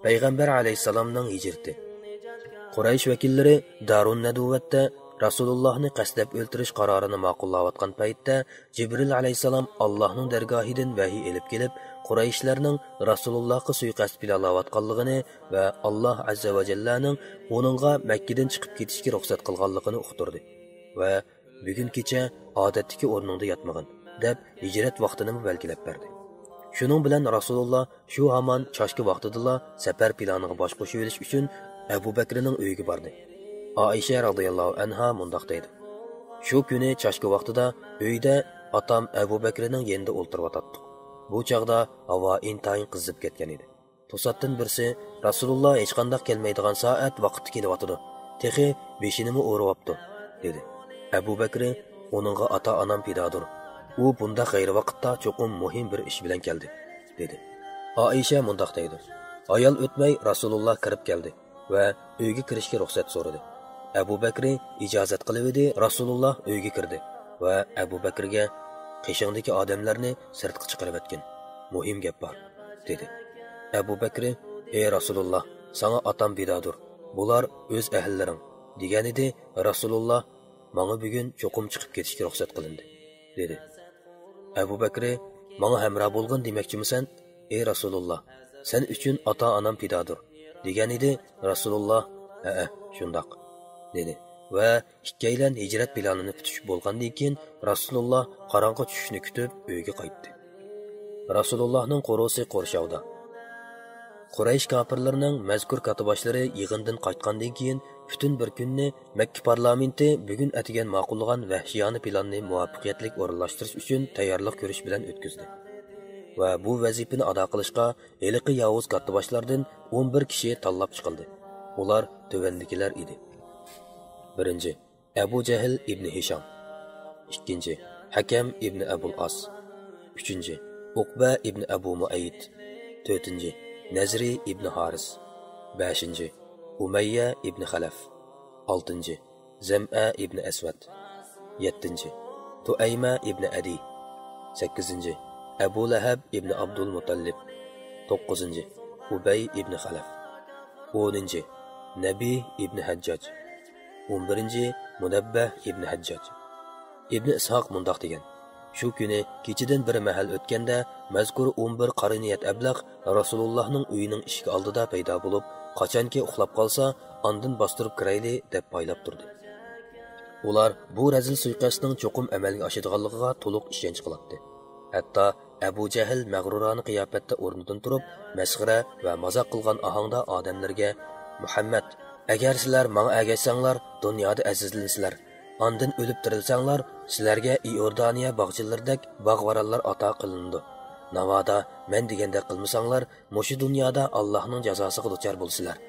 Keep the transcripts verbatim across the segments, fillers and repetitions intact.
پەيغەمبەر ئەلەيھىسسالامنىڭ ھىجرىتى. قۇرەيش ۋەكىللىرى دارۇن نەدۇۋەتتە رەسۇلۇللاھنى قەستلەپ ئۆلتۈرۈش قارارىنى ماقۇللاۋاتقان پەيتتە، جىبرىل ئەلەيھىسسالام ئاللاھنىڭ دەرگاھىدىن ۋەھىي ئېلىپ كېلىپ، قۇرەيشلەرنىڭ رەسۇلۇللاھقا سۇيىقەست پىلانلاۋاتقانلىقىنى ۋە ئاللاھ ئەززە ۋە جەللەنىڭ ئۇنىڭغا مەككىدىن چىقىپ كېتىشكە رۇخسەت قىلغانلىقىنى ئۇقتۇردى ۋە «بۈگۈن كېچە ئادەتتىكى ئورنۇڭدا ياتمىغىن» دەپ، ھىجرەت ۋاقتىنىمۇ بەلگىلەپ بەردى. شۇنىڭ بىلەن رەسۇلۇللا شۇ ھامان چاشكا ۋاقتىدىلا سەپەر پىلانىغا باش قوشۇۋېلىش ئۈچۈن ئەبۇ بەكرىنىڭ ئۆيىگە باردى. ئائىشە رازىياللاھۇ ئەنھا مۇنداق دەيدۇ: «شۇ كۈنى چاشكا ۋاقتىدا ئۆيدە ئاتام ئەبۇ بەكرىنىڭ يېنىدا ئولتۇرۇۋاتاتتۇق. بۇ چاغدا ھاۋا ئىنتايىن قىزىپ كەتكەن ئىدى. توساتتىن بىرسى، رەسۇلۇللا ھېچقانداق كەلمەيدىغان سائەت ۋاقىتتا كېلىۋاتىدۇ، تېخى بېشىنىمۇ ئورىۋاپتۇ» دېدى. ئەبۇ بەكرى: «ئۇنىڭغا ئاتا-ئانام پىدادۇر. ئۇ بۇنداق غەيرىي ۋاقىتتا چوقۇم مۇھىم بىر ئىش بىلەن كەلدى» دېدى. ئائىشە مۇنداق دەيدۇ: «ئايال ئۆتمەي رەسۇلۇللا كىرىپ كەلدى ۋە ئۆيگە كىرىشكە رۇخسەت سورىدى. ئەبۇ بەكرى ئىجازەت قىلىۋىدى، رەسۇلۇللا ئۆيگە كىردى ۋە ئەبۇ بەكرىگە: قېشىڭدىكى ئادەملەرنى سىرتقا چىقىرىۋەتكىن، مۇھىم گەپ بار» دېدى. ئەبۇ بەكرى: «ئەي رەسۇلۇللا، ساڭا ئاتام پىدادۇر، بۇلار ئۆز ئەھلىلىرىڭ» دېگەنىدى. رەسۇلۇللا: «ماڭا بۈگۈن چوقۇم چىقىپ كېتىشكە رۇخسەت قىلىندى» دېدى. ئەبۇ بەكرى: «ماڭا ھەمراھ بولغىن دېمەكچىمىسەن؟ ئەي رەسۇلۇللا، سەن ئۈچۈن ئاتا-ئانام پىدادۇر» دېگەنىدى. رەسۇلۇللا: «ھەئە، شۇنداق» دېدى ۋە ئىككىيلەن ھىجرەت پىلانىنى پۈتۈشۈپ بولغاندىن كېيىن، رەسۇلۇللا قاراڭغۇ چۈشۈشنى كۈتۈپ ئۆيگە قايتتى. رەسۇلۇللانىڭ قورۇسى قورشاۋدا. قۇرەيش كاپىرلىرىنىڭ مەزكۇر كاتتىباشلىرى يىغىندىن قايتقاندىن كېيىن، پۈتۈن بىر كۈننى مەككە پارلامېنتى بۈگۈن ئەتىگەن ماقۇللىغان ۋەھشىيانە پىلاننى مۇۋەپپەقىيەتلىك ئورۇنلاشتۇرۇش ئۈچۈن تەييارلىق كۆرۈش بىلەن ئۆتكۈزدى ۋە بۇ ۋەزىپىنى ئادا قىلىشقا ھېلىقى ياۋۇز كاتتىباشلاردىن ئون بىر كىشى تاللاپ چىقىلدى. ئۇلار تۆۋەندىكىلەر ئىدى. بىرىنچى، ئەبۇ جەھىل ئىبنى ھىشام. ئىككىنچى، ھەكەم ئىبنى ئەبۇل ئاس. ئۈچىنچى، ئۇقبە ئىبنى ئەبۇ مۇئەييىت. تۆتىنچى، نەزرى ئىبنى ھارىس. بەشىنچى، ئۇمەييە ئىبنى خەلەف. ئالتىنچى، زەمئە ئىبنى ئەسۋەد. يەتتىنچى، تۇئەيمە ئىبنى ئەدىي. سەككىزىنچى، ئەبۇ لەھەب ئىبنى ئابدۇل مۇتەللىپ. توققۇزىنچى، ئۇبەي ئىبنى خەلەف. ئونىنچى، نەبىي ئىبنى ھەججاج. ئون بىرىنچى، مۇنەببەھ ئىبنى ھەججاج. ئىبنى ئىسھاق مۇنداق دېگەن: شۇ كۈنى كېچىدىن بىر مەھەل ئۆتكەندە، مەزكۇر ئون بىر قارا نىيەت ئەبلەخ رەسۇلۇللانىڭ ئۆيىنىڭ ئىشىكى ئالدىدا پەيدا بولۇپ، قاچانكى ئۇخلاپ قالسا، ئاندىن باستۇرۇپ كىرەيلى، دەپ پايلاپ تۇردى. ئۇلار بۇ رەزىل سۇيىقەستنىڭ چوقۇم ئەمەلگە ئاشىدىغانلىقىغا تولۇق ئىشەنچ قىلاتتى. ھەتتا ئەبۇ جەھىل مەغرۇرانە قىياپەتتە ئورنىدىن تۇرۇپ، مەسخىرە ۋە مازاق قىلغان ئاھاڭدا ئادەملەرگە: «مۇھەممەد، ئەگەر سىلەر ماڭا ئەگەشسەڭلار، دۇنيادا ئەزىزلىنىسىلەر. ئاندىن ئۆلۈپ تىرىلسەڭلار، سىلەرگە ئىئوردانىيە باغچىلىرىدەك باغ-ۋارانلار ئاتا قىلىنىدۇ. ناۋادا مەن دېگەندەك قىلمىساڭلار، مۇشۇ دۇنيادا ئاللاھنىڭ جازاسىغا دۇچار بولىسىلەر،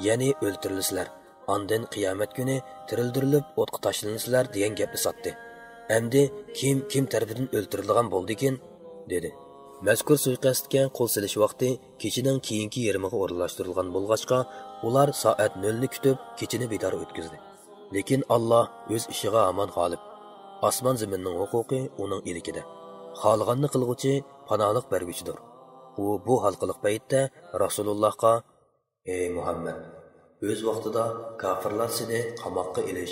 يەنى ئۆلتۈرۈلىسىلەر. ئاندىن قىيامەت كۈنى تىرىلدۈرۈلۈپ ئوتقا تاشلىنىسىلەر» دېگەن گەپنى ساتتى. «ئەمدى كىم كىم تەرىپىدىن ئۆلتۈرۈلىدىغان بولدىكىن؟» دېدى. مەزكۇر سۇيىقەستكە قول سېلىش ۋاقتى كېچىنىڭ كېيىنكى يېرىمىغا ئورۇنلاشتۇرۇلغان بولغاچقا، ئۇلار سائەت نۆلنى كۈتۈپ، كېچىنى بىدار ئۆتكۈزدى. لېكىن ئاللا ئۆز ئىشىغا ھامان غالىب. ئاسمان-زېمىننىڭ ھوقۇقى ئۇنىڭ ئىلكىدە. خالىغاننى قىلغۇچى، پاناھلىق بەرگۈچىدۇر. ئۇ بۇ ھالقىلىق پەيتتە رەسۇلۇللاھقا: «ئەي مۇھەممەد، ئۆز ۋاقتىدا كاپىرلار سېنى قاماققا ئېلىش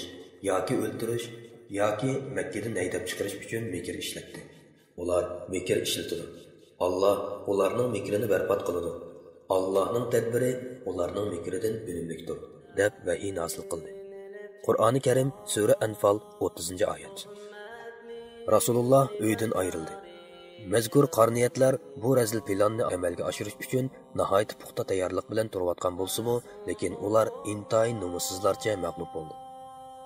ياكى ئۆلتۈرۈش ياكى مەككىدىن ھەيدەپ چىقىرىش ئۈچۈن مىكىر ئىشلەتتى. ئۇلار مىكىر ئىشلىتىدۇ. ئاللا ئۇلارنىڭ مىكرىنى بەربات قىلىدۇ. ئاللانىڭ تەدبىرى ئۇلارنىڭ مىكرىدىن ئۈنۈملۈكتۇر» دەپ ۋەھىي نازىل قىلدى. قۇرئانى كەرىم، سۈرە ئەنفال، ئوتتۇزىنچى ئايەت. رەسۇلۇللا ئۆيدىن ئايرىلدى. مەزكۇر قارا نىيەتلەر بۇ رەزىل پىلاننى ئەمەلگە ئاشۇرۇش ئۈچۈن ناھايىتى پۇختا تەييارلىق بىلەن تۇرۇۋاتقان بولسىمۇ، لېكىن ئۇلار ئىنتايىن نومۇسسىزلارچە مەغلۇپ بولدى.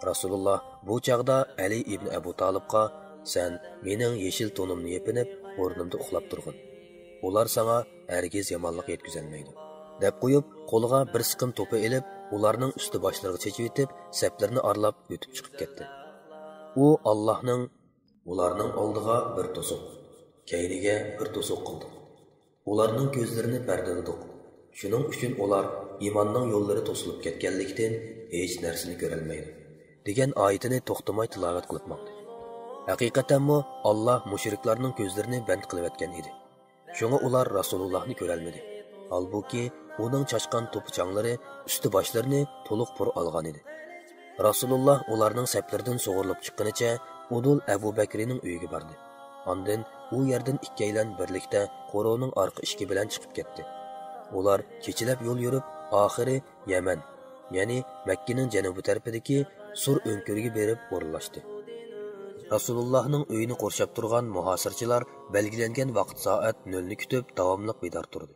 رەسۇلۇللا بۇ چاغدا ئەلى ئىبنى ئەبۇ تالىپقا: «سەن مېنىڭ يېشىل تونۇمنى يېپىنىپ، ئورنۇمدا ئۇخلاپ تۇرغىن. ئۇلار ساڭا ھەرگىز يامانلىق يەتكۈزەلمەيدۇ» دەپ قويۇپ، قولىغا بىر سىقىم توپا ئېلىپ، ئۇلارنىڭ ئۈستى باشلىرىغا چېچىۋېتىپ، سەپلىرىنى ئارىلاپ ئۆتۈپ چىقىپ كەتتى. ئۇ ئاللاھنىڭ: «ئۇلارنىڭ ئالدىغا بىر توسۇق، كەينىگە بىر توسۇق قىلدۇق. ئۇلارنىڭ كۆزلىرىنى پەردىلىدۇق. شۇنىڭ ئۈچۈن ئۇلار ئىماننىڭ يوللىرى توسۇلۇپ كەتكەنلىكتىن ھېچ نەرسىنى كۆرەلمەيدۇ» دېگەن ئايىتىنى توختىماي تىلاۋەت قىلىپ ماڭدى. ھەقىقەتەنمۇ ئاللا مۇشرىكلارنىڭ كۆزلىرىنى بەند قىلىۋەتكەن ئىدى. شۇڭا ئۇلار رەسۇلۇللاھنى كۆرەلمىدى. ھالبۇكى، ئۇنىڭ چاچقان توپا-چاڭلىرى ئۈستى-باشلىرىنى تولۇق پۇر ئالغانىدى. رەسۇلۇللا ئۇلارنىڭ سەپلىرىدىن سۇغۇرۇلۇپ چىققىنىچە ئۇدۇل ئەبۇ بەكرىنىڭ ئۆيىگە باردى. ئاندىن ئۇ يەردىن ئىككىيلەن بىرلىكتە قورۇنىڭ ئارقا ئىشىكى بىلەن چىقىپ كەتتى. ئۇلار كېچىلەپ يول يۈرۈپ، ئاخىرى يەمەن، يەنى مەككىنىڭ جەنۇبىي تەرىپىدىكى سۇر ئۆڭكۈرىگە بېرىپ ئورۇنلاشتى. رەسۇلۇللاھنىڭ ئۆيىنى قورشاپ تۇرغان مۇھاسىرچىلار بەلگىلەنگەن ۋاقىت سائەت نۆلنى كۈتۈپ، داۋاملىق بىدار تۇردى.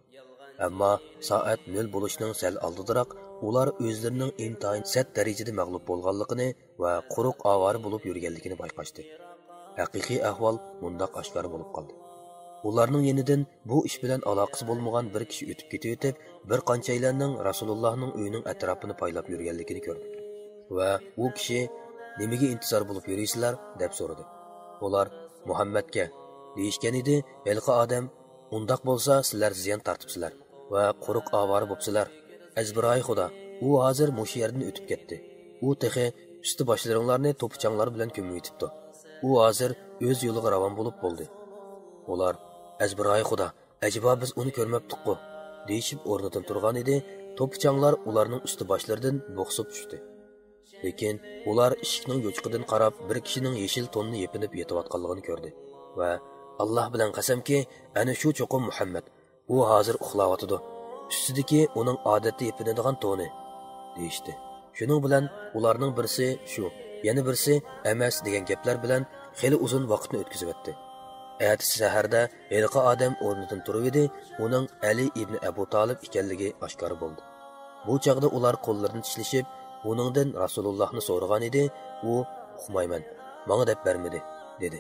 ئەمما سائەت نۆل بولۇشنىڭ سەل ئالدىدىراق ئۇلار ئۆزلىرىنىڭ ئىنتايىن سەت دەرىجىدە مەغلۇپ بولغانلىقىنى ۋە قۇرۇق ئاۋارە بولۇپ يۈرگەنلىكىنى بايقاشتى. ھەقىقىي ئەھۋال مۇنداق ئاشكارا بولۇپ قالدى. ئۇلارنىڭ يېنىدىن بۇ ئىش بىلەن ئالاقىسى بولمىغان بىر كىشى ئۆتۈپ كېتىۋېتىپ، بىر قانچەيلەننىڭ رەسۇلۇللاھنىڭ ئۆيىنىڭ ئەتراپىنى پايلاپ يۈرگەنلىكىنى كۆردى ۋە ئۇ كىشى، «نېمىگە ئىنتىزار بولۇپ يۈرىسىلەر؟» دەپ سورىدى. ئۇلار، «مۇھەممەدكە» دېيىشكەن ئىدى، ھېلىقى ئادەم، «ئۇنداق بولسا، سىلەر زىيان تارتىپسىلەر ۋە قۇرۇق ئاۋارە بوپسىلەر. ئەزبىرايى خۇدا، ئۇ ھازىر مۇشۇ يەردىن ئۆتۈپ كەتتى. ئۇ تېخى ئۈستى-باشلىرىڭلارنى توپا-چاڭلار بىلەن كۆمۈۋېتىپتۇ. ئۇ ھازىر ئۆز يولىغا راۋان بولۇپ بولدى.» ئۇلار، «ئەزبىرايى خۇدا، ئەجەبا بىز ئۇنى كۆرمەپتۇققۇ؟» دېيىشىپ ئورنىدىن تۇرغان ئىدى، توپا-چاڭلار ئۇلارنىڭ ئۈستى-باشلىرىدىن بوقسۇپ چۈشتى. لېكىن ئۇلار ئىشىكنىڭ يوچۇقىدىن قاراپ، بىر كىشىنىڭ يېشىل توننى يېپىنىپ يېتىۋاتقانلىقىنى كۆردى ۋە، «ئاللاھ بىلەن قەسەمكى، ئەنە شۇ چوقۇم مۇھەممەد. ئۇ ھازىر ئۇخلاۋاتىدۇ. ئۈستىدىكى ئۇنىڭ ئادەتتە يېپىنىدىغان تونى» دېيىشتى. شۇنىڭ بىلەن ئۇلارنىڭ بىرسى «شۇ، يەنە بىرسى ئەمەس» دېگەن گەپلەر بىلەن خېلى ئۇزۇن ۋاقىتنى ئۆتكۈزۈۋەتتى. ئەتىسى سەھەردە ھېلىقى ئادەم ئورنىدىن تۇرۇۋىدى، ئۇنىڭ ئەلى ئىبنى ئەبۇ تالىپ ئىكەنلىكى ئاشكارا بولدى. بۇ چاغدا ئۇلار قوللىرىنى چىشلىشىپ، ئۇنىڭدىن رەسۇلۇللاھنى سورىغان ئىدى، ئۇ، «ئۇقمايمەن، ماڭا دەپ بەرمىدى» دېدى.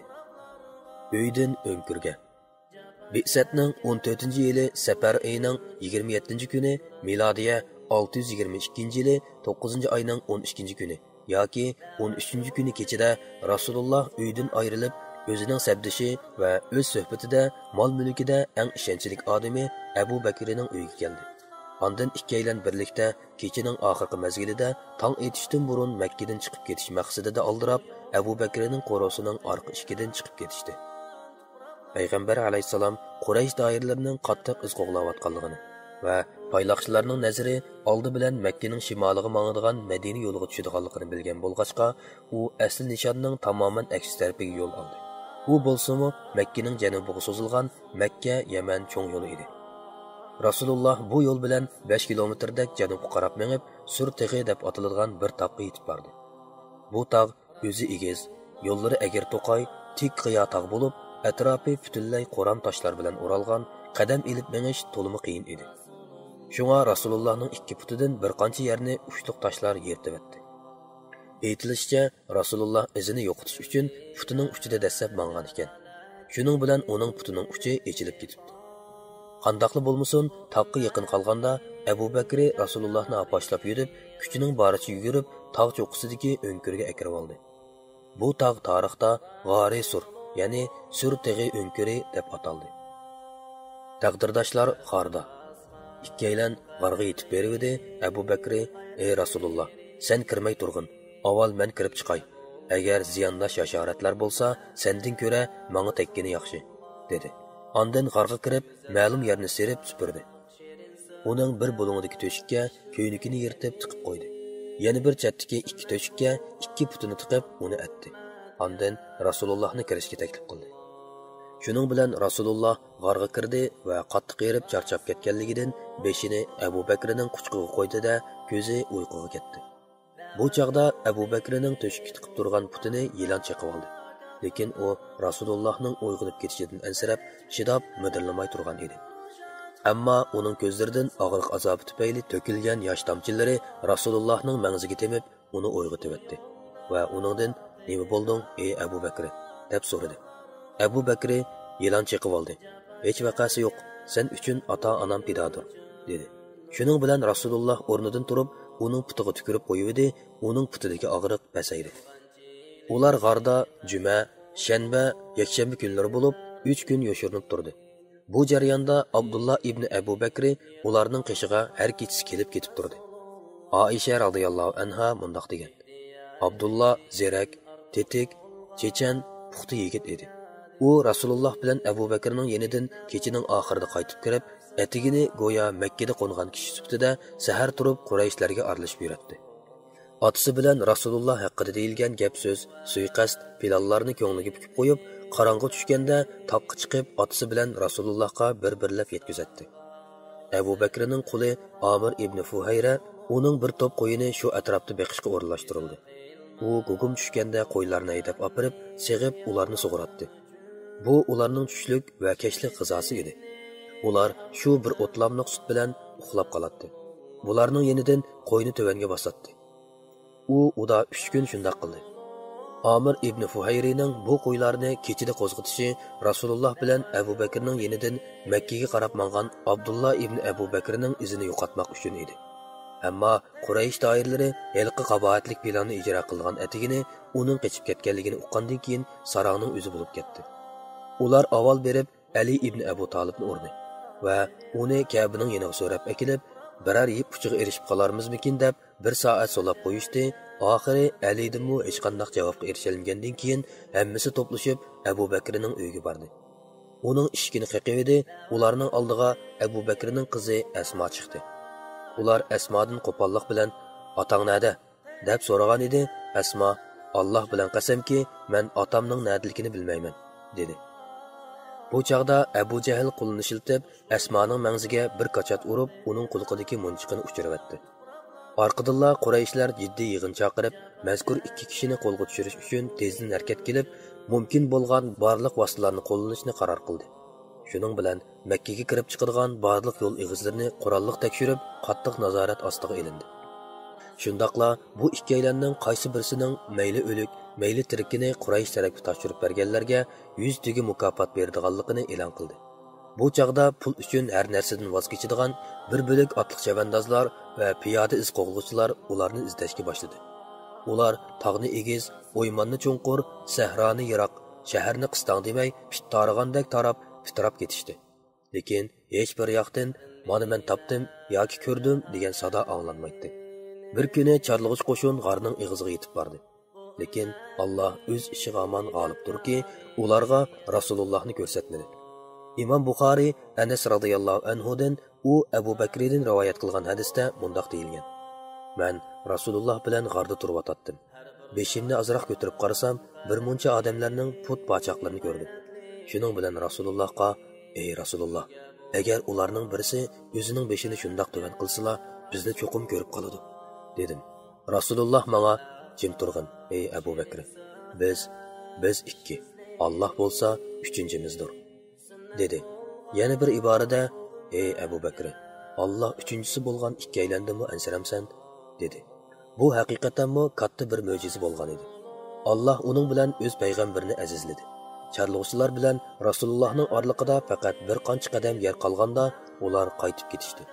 ئۆيدىن ئۆڭكۈرگە. بىئسەتنىڭ ئون تۆتىنچى يىلى سەپەر ئېيىنىڭ يىگىرمە يەتتىنچى كۈنى، مىلادىيە ئالتە يۈز يىگىرمە ئىككىنچى يىلى توققۇزىنچى ئاينىڭ ئون ئىككىنچى كۈنى ياكى ئون ئۈچىنچى كۈنى كېچىدە رەسۇلۇللا ئۆيدىن ئايرىلىپ، ئۆزىنىڭ سەپدىشى ۋە ئۆز سۆھبىتىدە مال-مۈلكىدە ئەڭ ئىشەنچلىك ئادىمى ئەبۇ بەكرىنىڭ ئۆيىگە كەلدى. ئاندىن ئىككىيلەن بىرلىكتە كېچىنىڭ ئاخىرقى مەزگىلىدە تاڭ ئېتىشتىن بۇرۇن مەككىدىن چىقىپ كېتىش مەقسىتىدە ئالدىراپ، ئەبۇ بەكرىنىڭ قورۇسىنىڭ ئارقا ئىشىكىدىن چىقىپ كېتىشتى. پەيغەمبەر ئەلەيھىسسالام قۇرەيش دائىرىلىرىنىڭ قاتتىق ئىز قوغلاۋاتقانلىقىنى ۋە پايلاقچىلارنىڭ نەزىرى ئالدى بىلەن مەككىنىڭ شىمالىغا ماڭىدىغان مەدىنە يولىغا چۈشىدىغانلىقىنى بىلگەن بولغاچقا، ئۇ ئەسلى نىشاننىڭ تامامەن ئەكسى تەرىپىگە يول ئالدى. ئۇ بولسىمۇ مەككىنىڭ جەنۇبىغا سوزۇلغان مەككە يەمەن چوڭ يولى ئىدى. رەسۇلۇللا بۇ يول بىلەن بەش كىلومېتىردەك جەنۇبقا قاراپ مېڭىپ، سۈر تېغى دەپ ئاتىلىدىغان بىر تاغقا يېتىپ باردى. بۇ تاغ ئۆزى ئېگىز، يوللىرى ئەگرى توقاي، تىك قىيا تاغ بولۇپ، ئەتراپى پۈتۈنلەي قورام تاشلار بىلەن ئورالغان، قەدەم ئېلىپ مېڭىش تولىمۇ قىيىن ئىدى. شۇڭا رەسۇلۇللانىڭ ئىككى پۇتىدىن بىر قانچە يەرنى ئۇچلۇق تاشلار يىرتىۋەتتى. ئېيتىلىشىچە، رەسۇلۇللا ئىزىنى يوقىتىش ئۈچۈن پۇتىنىڭ ئۇچىدا دەسسەپ ماڭغان ئىكەن. شۇنىڭ بىلەن ئۇنىڭ پۇتىنىڭ ئۇچى ئېچىلىپ كېتىپتۇ. قانداقلا بولمىسۇن، تاغقا يېقىن قالغاندا، ئەبۇ بەكرى رەسۇلۇللاھنى ھاپاشلاپ يۈرۈپ، كۈچىنىڭ بارىچە يۈگۈرۈپ، تاغ چوققىسىدىكى ئۆڭكۈرگە ئەكىرىۋالدى. بۇ تاغ تارىختا غارى سۇر، يەنى سۈر تېغى ئۆڭكۈرى دەپ ئاتالدى. تەقدىرداشلار غاردا. ئىككىيلەن غارغا يېتىپ بېرىۋىدى، ئەبۇ بەكرى، ئەي رەسۇلۇللا، سەن كىرمەي تۇرغىن، ئاۋۋال مەن كىرىپ چىقاي. ئەگەر زىيانداش ھاشاراتلار بولسا، سەندىن كۆرە ماڭا تەگكىنى ياخشى، دېدى. ئاندىن غارغا كىرىپ، مەلۇم يەرنى سېرىپ سۈپۈردى. ئۇنىڭ بىر بۇلۇڭىدىكى تۆشۈككە كۆينىكىنى يىرتىپ تىقىپ قويدى. يەنە بىر چەتتىكى ئىككى تۆشۈككە ئىككى پۇتىنى تىقىپ، ئۇنى ئەتتى. ئاندىن رەسۇلۇللاھنى كىرىشكە تەكلىپ قىلدى. شۇنىڭ بىلەن رەسۇلۇللاھ غارغا كىردى ۋە قاتتىق ھېرىپ چارچاپ كەتكەنلىكىدىن بېشىنى ئەبۇ بەكرىنىڭ قۇچىقىغا قويدى-دە، كۆزى ئۇيقۇغا كەتتى. بۇ چاغدا ئەبۇ بەكرىنىڭ تۆشۈككە تىقىپ تۇرغان پۇتىنى يىلان چېقىۋالدى. لېكىن ئۇ رەسۇلۇللاھنىڭ ئويغىنىپ كېتىشىدىن ئەنسىرەپ، چىداپ مىدىرلىماي تۇرغان ئىدى. ئەمما ئۇنىڭ كۆزلىرىدىن ئاغرىق ئازابى تۈپەيلى تۆكۈلگەن ياش تامچىلىرى رەسۇلۇللاھنىڭ مەڭزىگە تېمىپ، ئۇنى ئويغىتىۋەتتى ۋە ئۇنىڭدىن، «نېمە بولدۇڭ، ئەي ئەبۇ بەكرى؟» دەپ سورىدى. ئەبۇ بەكرى، «يىلان چېقىۋالدى. ھېچ ۋەقەسى يوق، سەن ئۈچۈن ئاتا-ئانام پىدادۇر» دېدى. شۇنىڭ بىلەن رەسۇلۇللاھ ئورنىدىن تۇرۇپ، ئۇنىڭ پۇتىغا تۈكۈرۈپ قويۇۋىدى، ئۇنىڭ پۇتىدىكى ئاغرىق پەسەيدى. ئۇلار غاردا جۈمە، شەنبە، يەكشەنبە كۈنلىرى بولۇپ، ئۈچ كۈن يوشۇرۇنۇپ تۇردى. بۇ جەرياندا ئابدۇللا ئىبنى ئەبۇ بەكرى ئۇلارنىڭ قېشىغا ھەر كېچىسى كېلىپ كېتىپ تۇردى. ئائىشە رازىياللاھۇ ئەنھا مۇنداق دېگەن: ئابدۇللا زېرەك، تېتىك، چېچەن، پۇختا يىگىت ئىدى. ئۇ رەسۇلۇللاھ بىلەن ئەبۇ بەكرىنىڭ يېنىدىن كېچىنىڭ ئاخىرىدا قايتىپ كىرىپ، ئەتىگىنى گويا مەككىدە قونغان كىشى سۈپىتىدە سەھەر تۇرۇپ قۇرەيشلەرگە ئارىلىشىپ يۈرەتتى. ئاتىسى بىلەن رەسۇلۇللا ھەققىدە دېيىلگەن گەپ سۆز، سۇيىقەست، پىلانلارنى كۆڭلىگە پۈكۈپ قويۇپ، قاراڭغۇ چۈشكەندە تاغقا چىقىپ ئاتىسى بىلەن رەسۇلۇللاغا بىر-بىرلەپ يەتكۈزەتتى. ئەبۇ بەكرىنىڭ قۇلى ئامىر ئىبنى فۇھەيرە ئۇنىڭ بىر توپ قويىنى شۇ ئەتراپتا بېقىشقا ئورۇنلاشتۇرۇلدى. ئۇ گۇگۇم چۈشكەندە قويلارنى ھەيدەپ ئاپىرىپ، سېغىپ ئۇلارنى سۇغۇراتتى. بۇ ئۇلارنىڭ چۈشلۈك ۋە كەچلىك غىزاسى ئىدى. ئۇلار شۇ بىر ئوتلاملىق سۈت بىلەن ئۇخلاپ قالاتتى. بۇلارنىڭ يېنىدىن قوينى تۆۋەنگە باساتتى. ئۇ ئۇدا ئۈچ كۈن شۇنداق قىلدى. ئامىر ئىبنى فۇھەيرىنىڭ بۇ قويلارنى كېچىدە قوزغىتىشى رەسۇلۇللا بىلەن ئەبۇ بەكرىنىڭ يېنىدىن مەككىگە قاراپ ماڭغان ئابدۇللا ئىبنى ئەبۇ بەكرىنىڭ ئىزىنى يوقاتماق ئۈچۈن ئىدى. ئەمما قۇرەيش دائىرىلىرى ھېلىقى قاباھەتلىك پىلاننى ئىجرا قىلغان ئەتىگىنى ئۇنىڭ قېچىپ كەتكەنلىكىنى ئۇققاندىن كېيىن ساراڭنىڭ ئۆزى بۇلۇپ كەتتى. ئۇلار ئاۋۋال بېرىپ ئەلى ئىبنى ئەبۇ تالىپنى ئۇردى ۋە ئۇنى كەبىنىڭ يېنىغا سۆرەپ ئەكېلىپ، بىرەر يىپ ئۇچىغا ئېرىشىپ قالارمىزمىكىن دەپ بىر سائەت سولاپ قويۇشتى. ئاخىرى ئەلىدىنمۇ ھېچقانداق جاۋابقا ئېرىشەلمىگەندىن كېيىن ھەممىسى توپلىشىپ ئەبۇ بەكرىنىڭ ئۆيىگە باردى. ئۇنىڭ ئىشىكىنى قېقىۋىدى، ئۇلارنىڭ ئالدىغا ئەبۇ بەكرىنىڭ قىزى ئەسما چىقتى. ئۇلار ئەسمادىن قوپاللىق بىلەن، «ئاتاڭ نەدە؟» دەپ سورىغان ئىدى. ئەسما، «ئاللاھ بىلەن قەسەمكى، مەن ئاتامنىڭ نەدىلىكىنى بىلمەيمەن» دېدى. بۇ چاغدا ئەبۇ جەھىل قولىنى شىلتىپ، ئەسمانىڭ مەڭزىگە بىر كاچات ئۇرۇپ، ئۇنىڭ قۇلىقىدىكى مونچىقىنى ئۇچۇرۇۋەتتى. ئارقىدىنلا قۇرەيشلەر جىددىي يىغىن چاقىرىپ، مەزكۇر ئىككى كىشىنى قولغا چۈشۈرۈش ئۈچۈن تېزدىن ھەرىكەتكە كېلىپ، مۇمكىن بولغان بارلىق ۋاسىتىلەرنى قوللىنىشنى قارار قىلدى. شۇنىڭ بىلەن مەككىگە كىرىپ چىقىدىغان بارلىق يول ئېغىزلىرىنى قوراللىق تەكشۈرۈپ، قاتتىق نازارەت ئاستىغا ئېلىندى. شۇنداقلا بۇ ئىككىيلەننىڭ قايسى بىرسىنىڭ مەيلى ئۆلۈك، مەيلى تىرىكىنى قۇرەيش تەرەپكە تاپشۇرۇپ بەرگەنلەرگە يۈز تۆگە مۇكاپات بېرىدىغانلىقىنى ئېلان قىلدى. بۇ چاغدا پۇل ئۈچۈن ھەر نەرسىدىن ۋاز كېچىدىغان بىر بۆلەك ئاتلىق چەۋەندازلار ۋە پىيادە ئىز قوغلىغۇچىلار ئۇلارنى ئىزدەشكە باشلىدى. ئۇلار تاغنى ئېگىز، ئويماننى چوڭقۇر، سەھرانى يىراق، شەھەرنى قىستاڭ دېمەي، پىت تارىغاندەك تاراپ، پىتىراپ كېتىشتى. لېكىن ھېچ بىر ياقتىن «مانا مەن تاپتىم» ياكى «كۆردۈم» دېگەن سادا ئاڭلانمايتتى. بىر كۈنى چارلىغۇچ قوشۇن غارنىڭ ئېغىزىغا يېتىپ باردى. لېكىن ئاللاھ ئۆز ئىشىغا ئامان غالىبتۇركى، ئۇلارغا رەسۇلۇللاھنى كۆرسەتمىدى. ئىمام بۇخارىي ئەنەس رازىياللاھۇ ئەنھۇدىن ئۇ ئەبۇ بەكرىدىن رىۋايەت قىلغان ھەدىستە مۇنداق دېيىلگەن: «مەن رەسۇلۇللاھ بىلەن غاردا تۇرۇۋاتاتتىم. بېشىمنى ئازراق كۆتۈرۈپ قارىسام، بىر مۇنچە ئادەملەرنىڭ پۇت پاچاقلىرىنى كۆردۈم. شۇنىڭ بىلەن رەسۇلۇللاھقا، ئەي رەسۇلۇللاھ، ئەگەر ئۇلارنىڭ بىرسى ئۆزىنىڭ بېشىنى شۇنداق تۆۋەن قىلسىلا، بىزنى چوقۇم كۆرۈپ قالىدۇ» دېدىم. رەسۇلۇللاھ ماڭا، «جىم تۇرغىن، ئەي ئەبۇ بەكرى. بىز، بىز ئىككى، ئاللاھ بولسا ئۈچىنچىمىزدۇر» دېدى. يەنە بىر ئىبارىدە، «ئەي ئەبۇ بەكرى، ئاللاھ ئۈچىنچىسى بولغان ئىككىيلەندىنمۇ ئەنسىرەمسەن؟» دېدى. بۇ ھەقىقەتەنمۇ كاتتا بىر مۆجىزە بولغان ئىدى. ئاللاھ ئۇنىڭ بىلەن ئۆز پەيغەمبىرىنى ئەزىزلىدى. چارلىغۇچىلار بىلەن رەسۇلۇللاھنىڭ ئارىلىقىدا پەقەت بىر قانچە قەدەم يەر قالغاندا، ئۇلار قايتىپ كېتىشتى.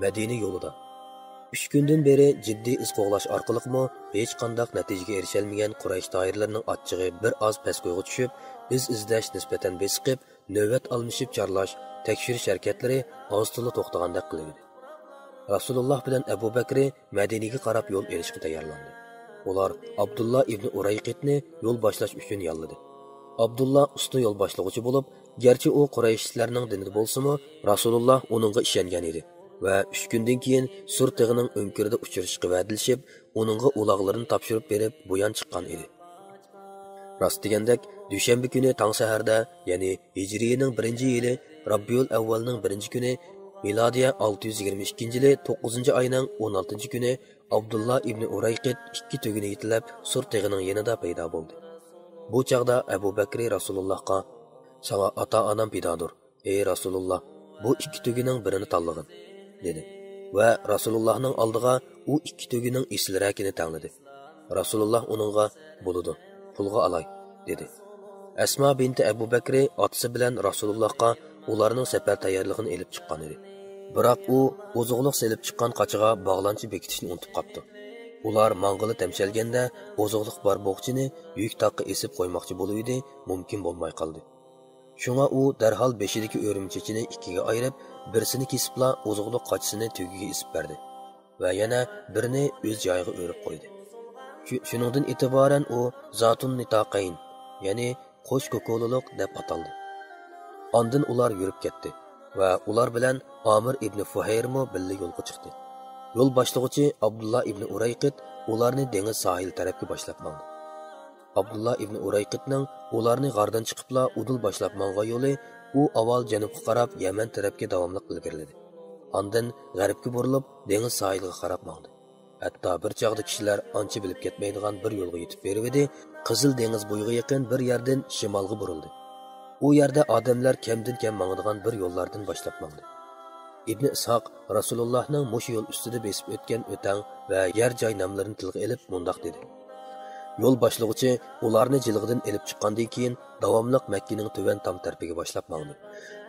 مەدىنە يولىدا. ئۈچ كۈندىن بېرى جىددىي ئىز قوغلاش ئارقىلىقمۇ ھېچقانداق نەتىجىگە ئېرىشەلمىگەن قۇرەيش دائىرىلىرىنىڭ ئاچچىقى بىر ئاز پەسكويغا چۈشۈپ، ئىز ئىزدەش نىسبەتەن بېسىقىپ، نۆۋەت ئالمىشىپ چارلاش، تەكشۈرۈش ھەرىكەتلىرى ئاز-تولا توختىغاندەك قىلىۋىدى. رەسۇلۇللاھ بىلەن ئەبۇ بەكرى مەدىنىگە قاراپ يول ئېلىشقا تەييارلاندى. ئۇلار ئابدۇللا ئىبنى ئۇرەيقىتنى يول باشلاش ئۈچۈن ياللىدى. ئابدۇللا ئۇستا يول باشلىغۇچى بولۇپ، گەرچە ئۇ قۇرەيشلەرنىڭ دىنىدا بولسىمۇ، رەسۇلۇللاھ ئۇنىڭغا ئىشەنگەن ئىدى ۋە ئۈچ كۈندىن كېيىن سۇر تېغىنىڭ ئۆڭكۈرىدە ئۇچرىشىشقا ۋەدىلىشىپ، ئۇنىڭغا ئۇلاغلىرىنى تاپشۇرۇپ بېرىپ، بۇيان چىققان ئىدى. راست دېگەندەك، دۈشەنبە كۈنى تاڭ سەھەردە، يەنى ھىجرىيىنىڭ بىرىنچى يىلى راببىئۇل ئەۋۋەلنىڭ بىرىنچى كۈنى، مىلادىيە ئالتە يۈز يىگىرمە ئىككىنچى يىلى توققۇزىنچى ئاينىڭ ئون ئالتىنچى كۈنى ئابدۇللا ئىبنى ئۇرەيقىت ئىككى تۆگىنى يېتىلەپ، سۇر تېغىنىڭ يېنىدا پەيدا بولدى. بۇ چاغدا ئەبۇ بەكرى رەسۇلۇللاھقا، «ساڭا ئاتا-ئانام پىدادۇر، ئەي رەسۇلۇللا، بۇ ئىككى تۆگىنىڭ بىرىنى تاللىغىن» دېدى ۋە رەسۇلۇللاھنىڭ ئالدىغا ئۇ ئىككى تۆگىنىڭ ئېسىلرەكىنى تەڭلىدى. رەسۇلۇللا ئۇنىڭغا، «بولىدۇ، پۇلغا ئالاي» دېدى. ئەسما بىنتى ئەبۇ بەكرى ئاتىسى بىلەن رەسۇلۇللاھقا ئۇلارنىڭ سەپەر تەييارلىقىنى ئېلىپ چىققان ئىدى. بىراق ئۇ ئوزۇقلۇق سېلىپ چىققان قاچىغا باغلانچا بېكىتىشنى ئۇنتۇپ قاپتۇ. ئۇلار ماڭغىلى تەمشەلگەندە ئوزۇقلۇق بار بوغچىنى يۈك تاققا ئېسىپ قويماقچى بولۇۋىدى، مۇمكىن بولماي قالدى. شۇڭا ئۇ دەرھال بېشىدىكى ئۆرۈم چېچىنى ئىككىگە ئايرىپ، بىرسىنى كېسىپلا ئوزۇقلۇق قاچىسىنى تۆگىگە ئېسىپ بەردى ۋە يەنە بىرىنى ئۆز جايىغا ئۆرۈپ قويدى. شۇ-، شۇنىڭدىن ئېتىبارەن ئۇ زاتۇن نىتاقەين، يەنى قوش كوكۇلىلىق دەپ ئاتالدى. ئاندىن ئۇلار يۈرۈپ كەتتى. ۋە ئۇلار بىلەن ئامىر ئىبنى فۇھەيرمۇ بىللە يولغا چىقتى. يول باشلىغۇچى ئابدۇللا ئىبنى ئۇرەيقىت ئۇلارنى دېڭىز ساھىلى تەرەپكە باشلاپ ماڭدى. ئابدۇللا ئىبنى ئۇرەيقىتنىڭ ئۇلارنى غاردىن چىقىپلا ئۇدۇل باشلاپ ماڭغان يولى، ئۇ ئاۋۋال جەنۇبقا قاراپ يەمەن تەرەپكە داۋاملىق ئىلگىرىلىدى. ئاندىن غەربكە بۇرۇلۇپ دېڭىز ساھىلىغا قاراپ ماڭدى. ھەتتا بىر چاغدا كىشىلەر ئانچە بىلىپ كەتمەيدىغان بىر يولغا يېتىپ بېرىۋىدى، قىزىل دېڭىز بويىغا يېقىن بىر يەردىن شىمالغا بۇرۇلدى. ئۇ يەردە ئادەملەر كەمدىن كەم ماڭىدىغان بىر يوللاردىن باشلاپ ماڭدى. ئىبنى ئىسھاق رەسۇلۇللاھنىڭ مۇشۇ يول ئۈستىدە بېسىپ ئۆتكەن ئۆتەڭ ۋە يەر جاي ناملىرىنى تىلغا ئېلىپ مۇنداق دېدى: يول باشلىغۇچى ئۇلارنى جىلغىدىن ئېلىپ چىققاندىن كېيىن، داۋاملىق مەككىنىڭ تۆۋەن تام تەرىپىگە باشلاپ ماڭدى.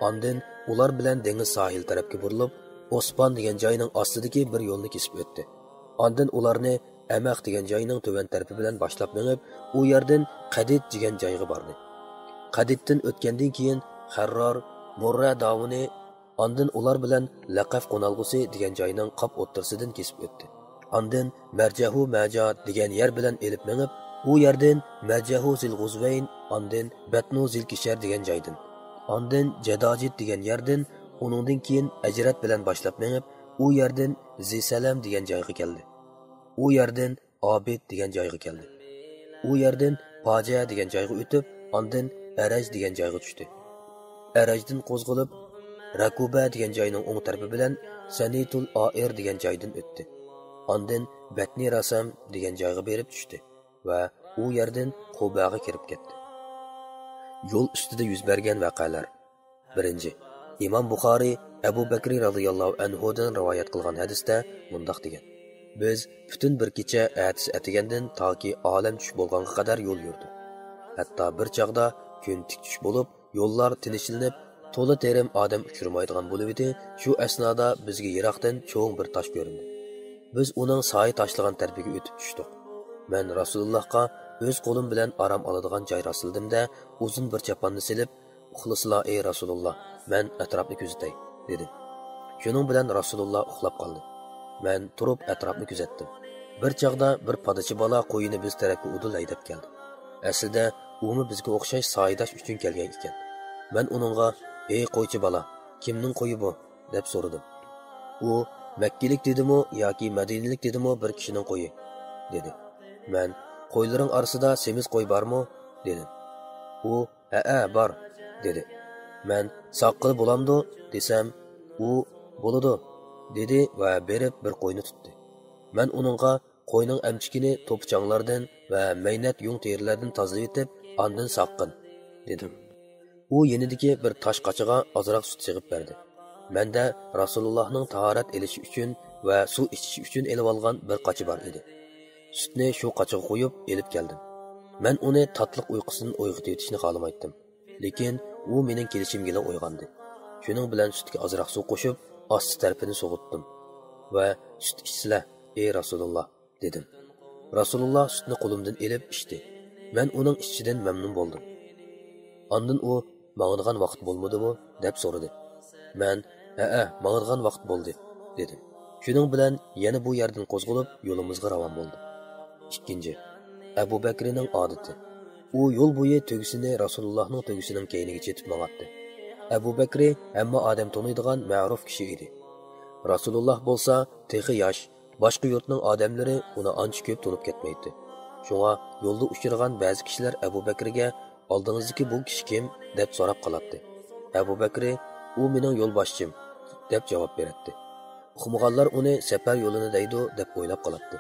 ئاندىن ئۇلار بىلەن دېڭىز ساھىل تەرەپكە بۇرۇلۇپ، ئوسپان دېگەن جاينىڭ ئاستىدىكى بىر يولنى كېسىپ ئۆتتى. ئاندىن ئۇلارنى ئەمەق دېگەن جاينىڭ تۆۋەن تەرىپى بىلەن باشلاپ مېڭىپ، ئۇ يەردىن قەدىد دېگەن جايغا باردى. قەدىدتىن ئۆتكەندىن كېيىن، خەررار، مۇررە داۋىنى، ئاندىن ئۇلار بىلەن لەقەف قونالغۇسى دېگەن جاينىڭ قاپ ئوتتۇرىسىدىن كېسىپ ئۆتتى. ئاندىن مەرجەھۇ مەجا دېگەن يەر بىلەن ئېلىپ مېڭىپ، ئۇ يەردىن مەرجەھۇ زىلغۇزۋەين، ئاندىن بەتنۇ زىلكىشەر دېگەن جايدىن، ئاندىن جەداجىت دېگەن يەردىن، ئۇنىڭدىن كېيىن ئەجرەت بىلەن باشلاپ مېڭىپ، ئۇ يەردىن زىسەلەم دېگەن جايغا كەلدى. ئۇ يەردىن ئابىد دېگەن جايغا كەلدى. ئۇ يەردىن پاجە دېگەن جايغا ئۆتۈپ، ئاندىن ئەرەج دېگەن جايغا چۈشتى. ئەرەجدىن قوزغىلىپ، رەكۇبە دېگەن جاينىڭ ئوڭ تەرىپى بىلەن سەنىتۇل ئائىر دېگەن جايدىن ئۆتتى. ئاندىن بەتنى رەسەم دېگەن جايغا بېرىپ چۈشتى ۋە ئۇ يەردىن قۇباغا كىرىپ كەتتى. يول ئۈستىدە يۈز بەرگەن ۋەقەلەر. بىرىنچى، ئىمام بۇخارىي ئەبۇ بەكرى رەزىياللاھۇ ئەنھۇدىن رىۋايەت قىلغان ھەدىستە مۇنداق دېگەن: بىز پۈتۈن بىر كېچە ئەتىسى ئەتىگەندىن تاكى ئالەم چۈش بولغانغا قەدەر يول يۈردۇق. ھەتتا بىر چاغدا كۈن تىك چۈش بولۇپ، يوللار تىنچلىنىپ، تولا تېرىم ئادەم ئۇچرىمايدىغان بولۇۋىدى، شۇ ئەسنادا بىزگە يىراقتىن چوڭ بىر تاش كۆرۈندى. بىز ئۇنىڭ سايە تاشلىغان تەرىپىگە ئۆتۈپ چۈشتۇق. مەن رەسۇلۇللاھقا ئۆز قولۇم بىلەن ئارام ئالىدىغان جاي راسلىدىم-دە، ئۇزۇن بىر چاپاننى سېلىپ، ئۇخلىسىلا، ئەي رەسۇلۇللا، مەن ئەتراپنى كۆزىتەي، دېدىم. شۇنىڭ بىلەن رەسۇلۇللا ئۇخلاپ قالدى. مەن تۇرۇپ ئەتراپنى كۆزەتتىم. بىر چاغدا بىر پادىچى بالا قويىنى بىز تەرەپكە ئۇدۇل ھەيدەپ كەلدى. ئەسلىدە ئۇمۇ بىزگە ئوخشاش سايىداش ئۈچۈن كەلگەن ئىكەن. مەن ئۇنىڭغا، ئەي قويچى بالا، كىمنىڭ قويى بۇ؟ دەپ سورىدىم. ئۇ، مەككىلىك دېدىمۇ ياكى مەدىنىلىك دېدىمۇ بىر كىشىنىڭ قويى، دېدى. مەن، قويلىرىڭ ئارىسىدا سېمىز قوي بارمۇ؟ دېدىم. ئۇ، ھەئە، بار، دېدى. مەن، ساققىلى بولامدۇ؟ دېسەم، ئۇ، بولىدۇ، دېدى ۋە بېرىپ بىر قوينى تۇتتى. مەن ئۇنىڭغا، قوينىڭ ئەمچىكىنى توپا چاڭلاردىن ۋە مەينەت يۇڭ تېرىلەردىن تازىلىۋېتىپ، ئاندىن ساققىن، دېدىم. ئۇ يېنىدىكى بىر تاش قاچىغا ئازراق سۈت سېغىپ بەردى. مەندە رەسۇلۇللاھنىڭ تاھارەت ئېلىشى ئۈچۈن ۋە سۇ ئىچىشى ئۈچۈن ئېلىۋالغان بىر قاچا بار ئىدى. سۈتنى شۇ قاچىغا قۇيۇپ ئېلىپ كەلدىم. مەن ئۇنى تاتلىق ئۇيقۇسىدىن ئويغىتىۋېتىشنى خالىمايتتىم. لېكىن ئۇ مېنىڭ كېلىشىمگىلا ئويغاندى. شۇنىڭ بىلەن سۈتكە ئازراق سۇ قوشۇپ، ئاستا تەرىپىنى سوغۇتتۇم ۋە، سۈت ئىچسىلە، ئەي رەسۇلۇللا، دېدىم. رەسۇلۇللا سۈتنى قولۇمدىن ئېلىپ ئىچتى. مەن ئۇنىڭ ئىچىشىدىن مەمنۇن بولدۇم. ئاندىن ئۇ، ماڭىدىغان ۋاقىت بولمىدىمۇ؟ دەپ سورىدى. مەن، ھەئە، ماڭىدىغان ۋاقىت بولدى، دېدىم. شۇنىڭ بىلەن يەنە بۇ يەردىن قوزغىلىپ، يولىمىزغا راۋان بولدۇق. ئىككىنچى، ئەبۇ بەكرىنىڭ ئادىتى. ئۇ يول بويى تۆگىسىنى رەسۇلۇللاھنىڭ تۆگىسىنىڭ كەينىگە چېتىپ ماڭاتتى. ئەبۇ بەكرى ھەممە ئادەم تونۇيدىغان مەرۇف كىشى ئىدى. رەسۇلۇللاھ بولسا تېخى ياش، باشقا يۇرتنىڭ ئادەملىرى ئۇنى ئانچە كۆپ تونۇپ كەتمەيتتى. شۇڭا يولدا ئۇچرىغان بەزى كىشىلەر ئەبۇ بەكرىگە، ئالدىڭىزدىكى بۇ كىشى كىم؟ دەپ سوراپ قالاتتى. ئەبۇ بەكرى، ئۇ مېنىڭ يولباشچىم، دەپ جاۋاب بېرەتتى. ئۇقمىغانلار ئۇنى سەپەر يولىنى دەيدۇ، دەپ ئويلاپ قالاتتى.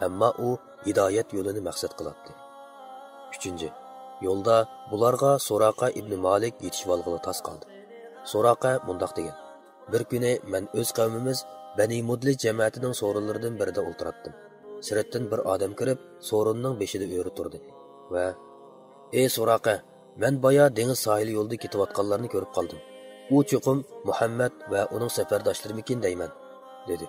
ئەمما ئۇ ھىدايەت يولىنى مەقسەت قىلاتتى. ئۈچىنچى، يولدا بۇلارغا سۇراقە ئىبنى مالىك يېتىشىۋالغىلى تاس قالدى. سۇراقە مۇنداق دېگەن: بىر كۈنى مەن ئۆز قەۋمىمىز بەنى مۇدلىج جەمەتىنىڭ سورۇنلىرىدىن بىرىدە ئولتۇراتتىم. سىرتتىن بىر ئادەم كىرىپ، سورۇننىڭ بېشىدا ئۆرە تۇردى ۋە، ئەي سۇراقە، مەن بايا دېڭىز ساھىلى يولىدا كېتىۋاتقانلارنى كۆرۈپ قالدىم. ئۇ چوقۇم مۇھەممەد ۋە ئۇنىڭ سەپەرداشلىرىمىكىن دەيمەن، دېدى.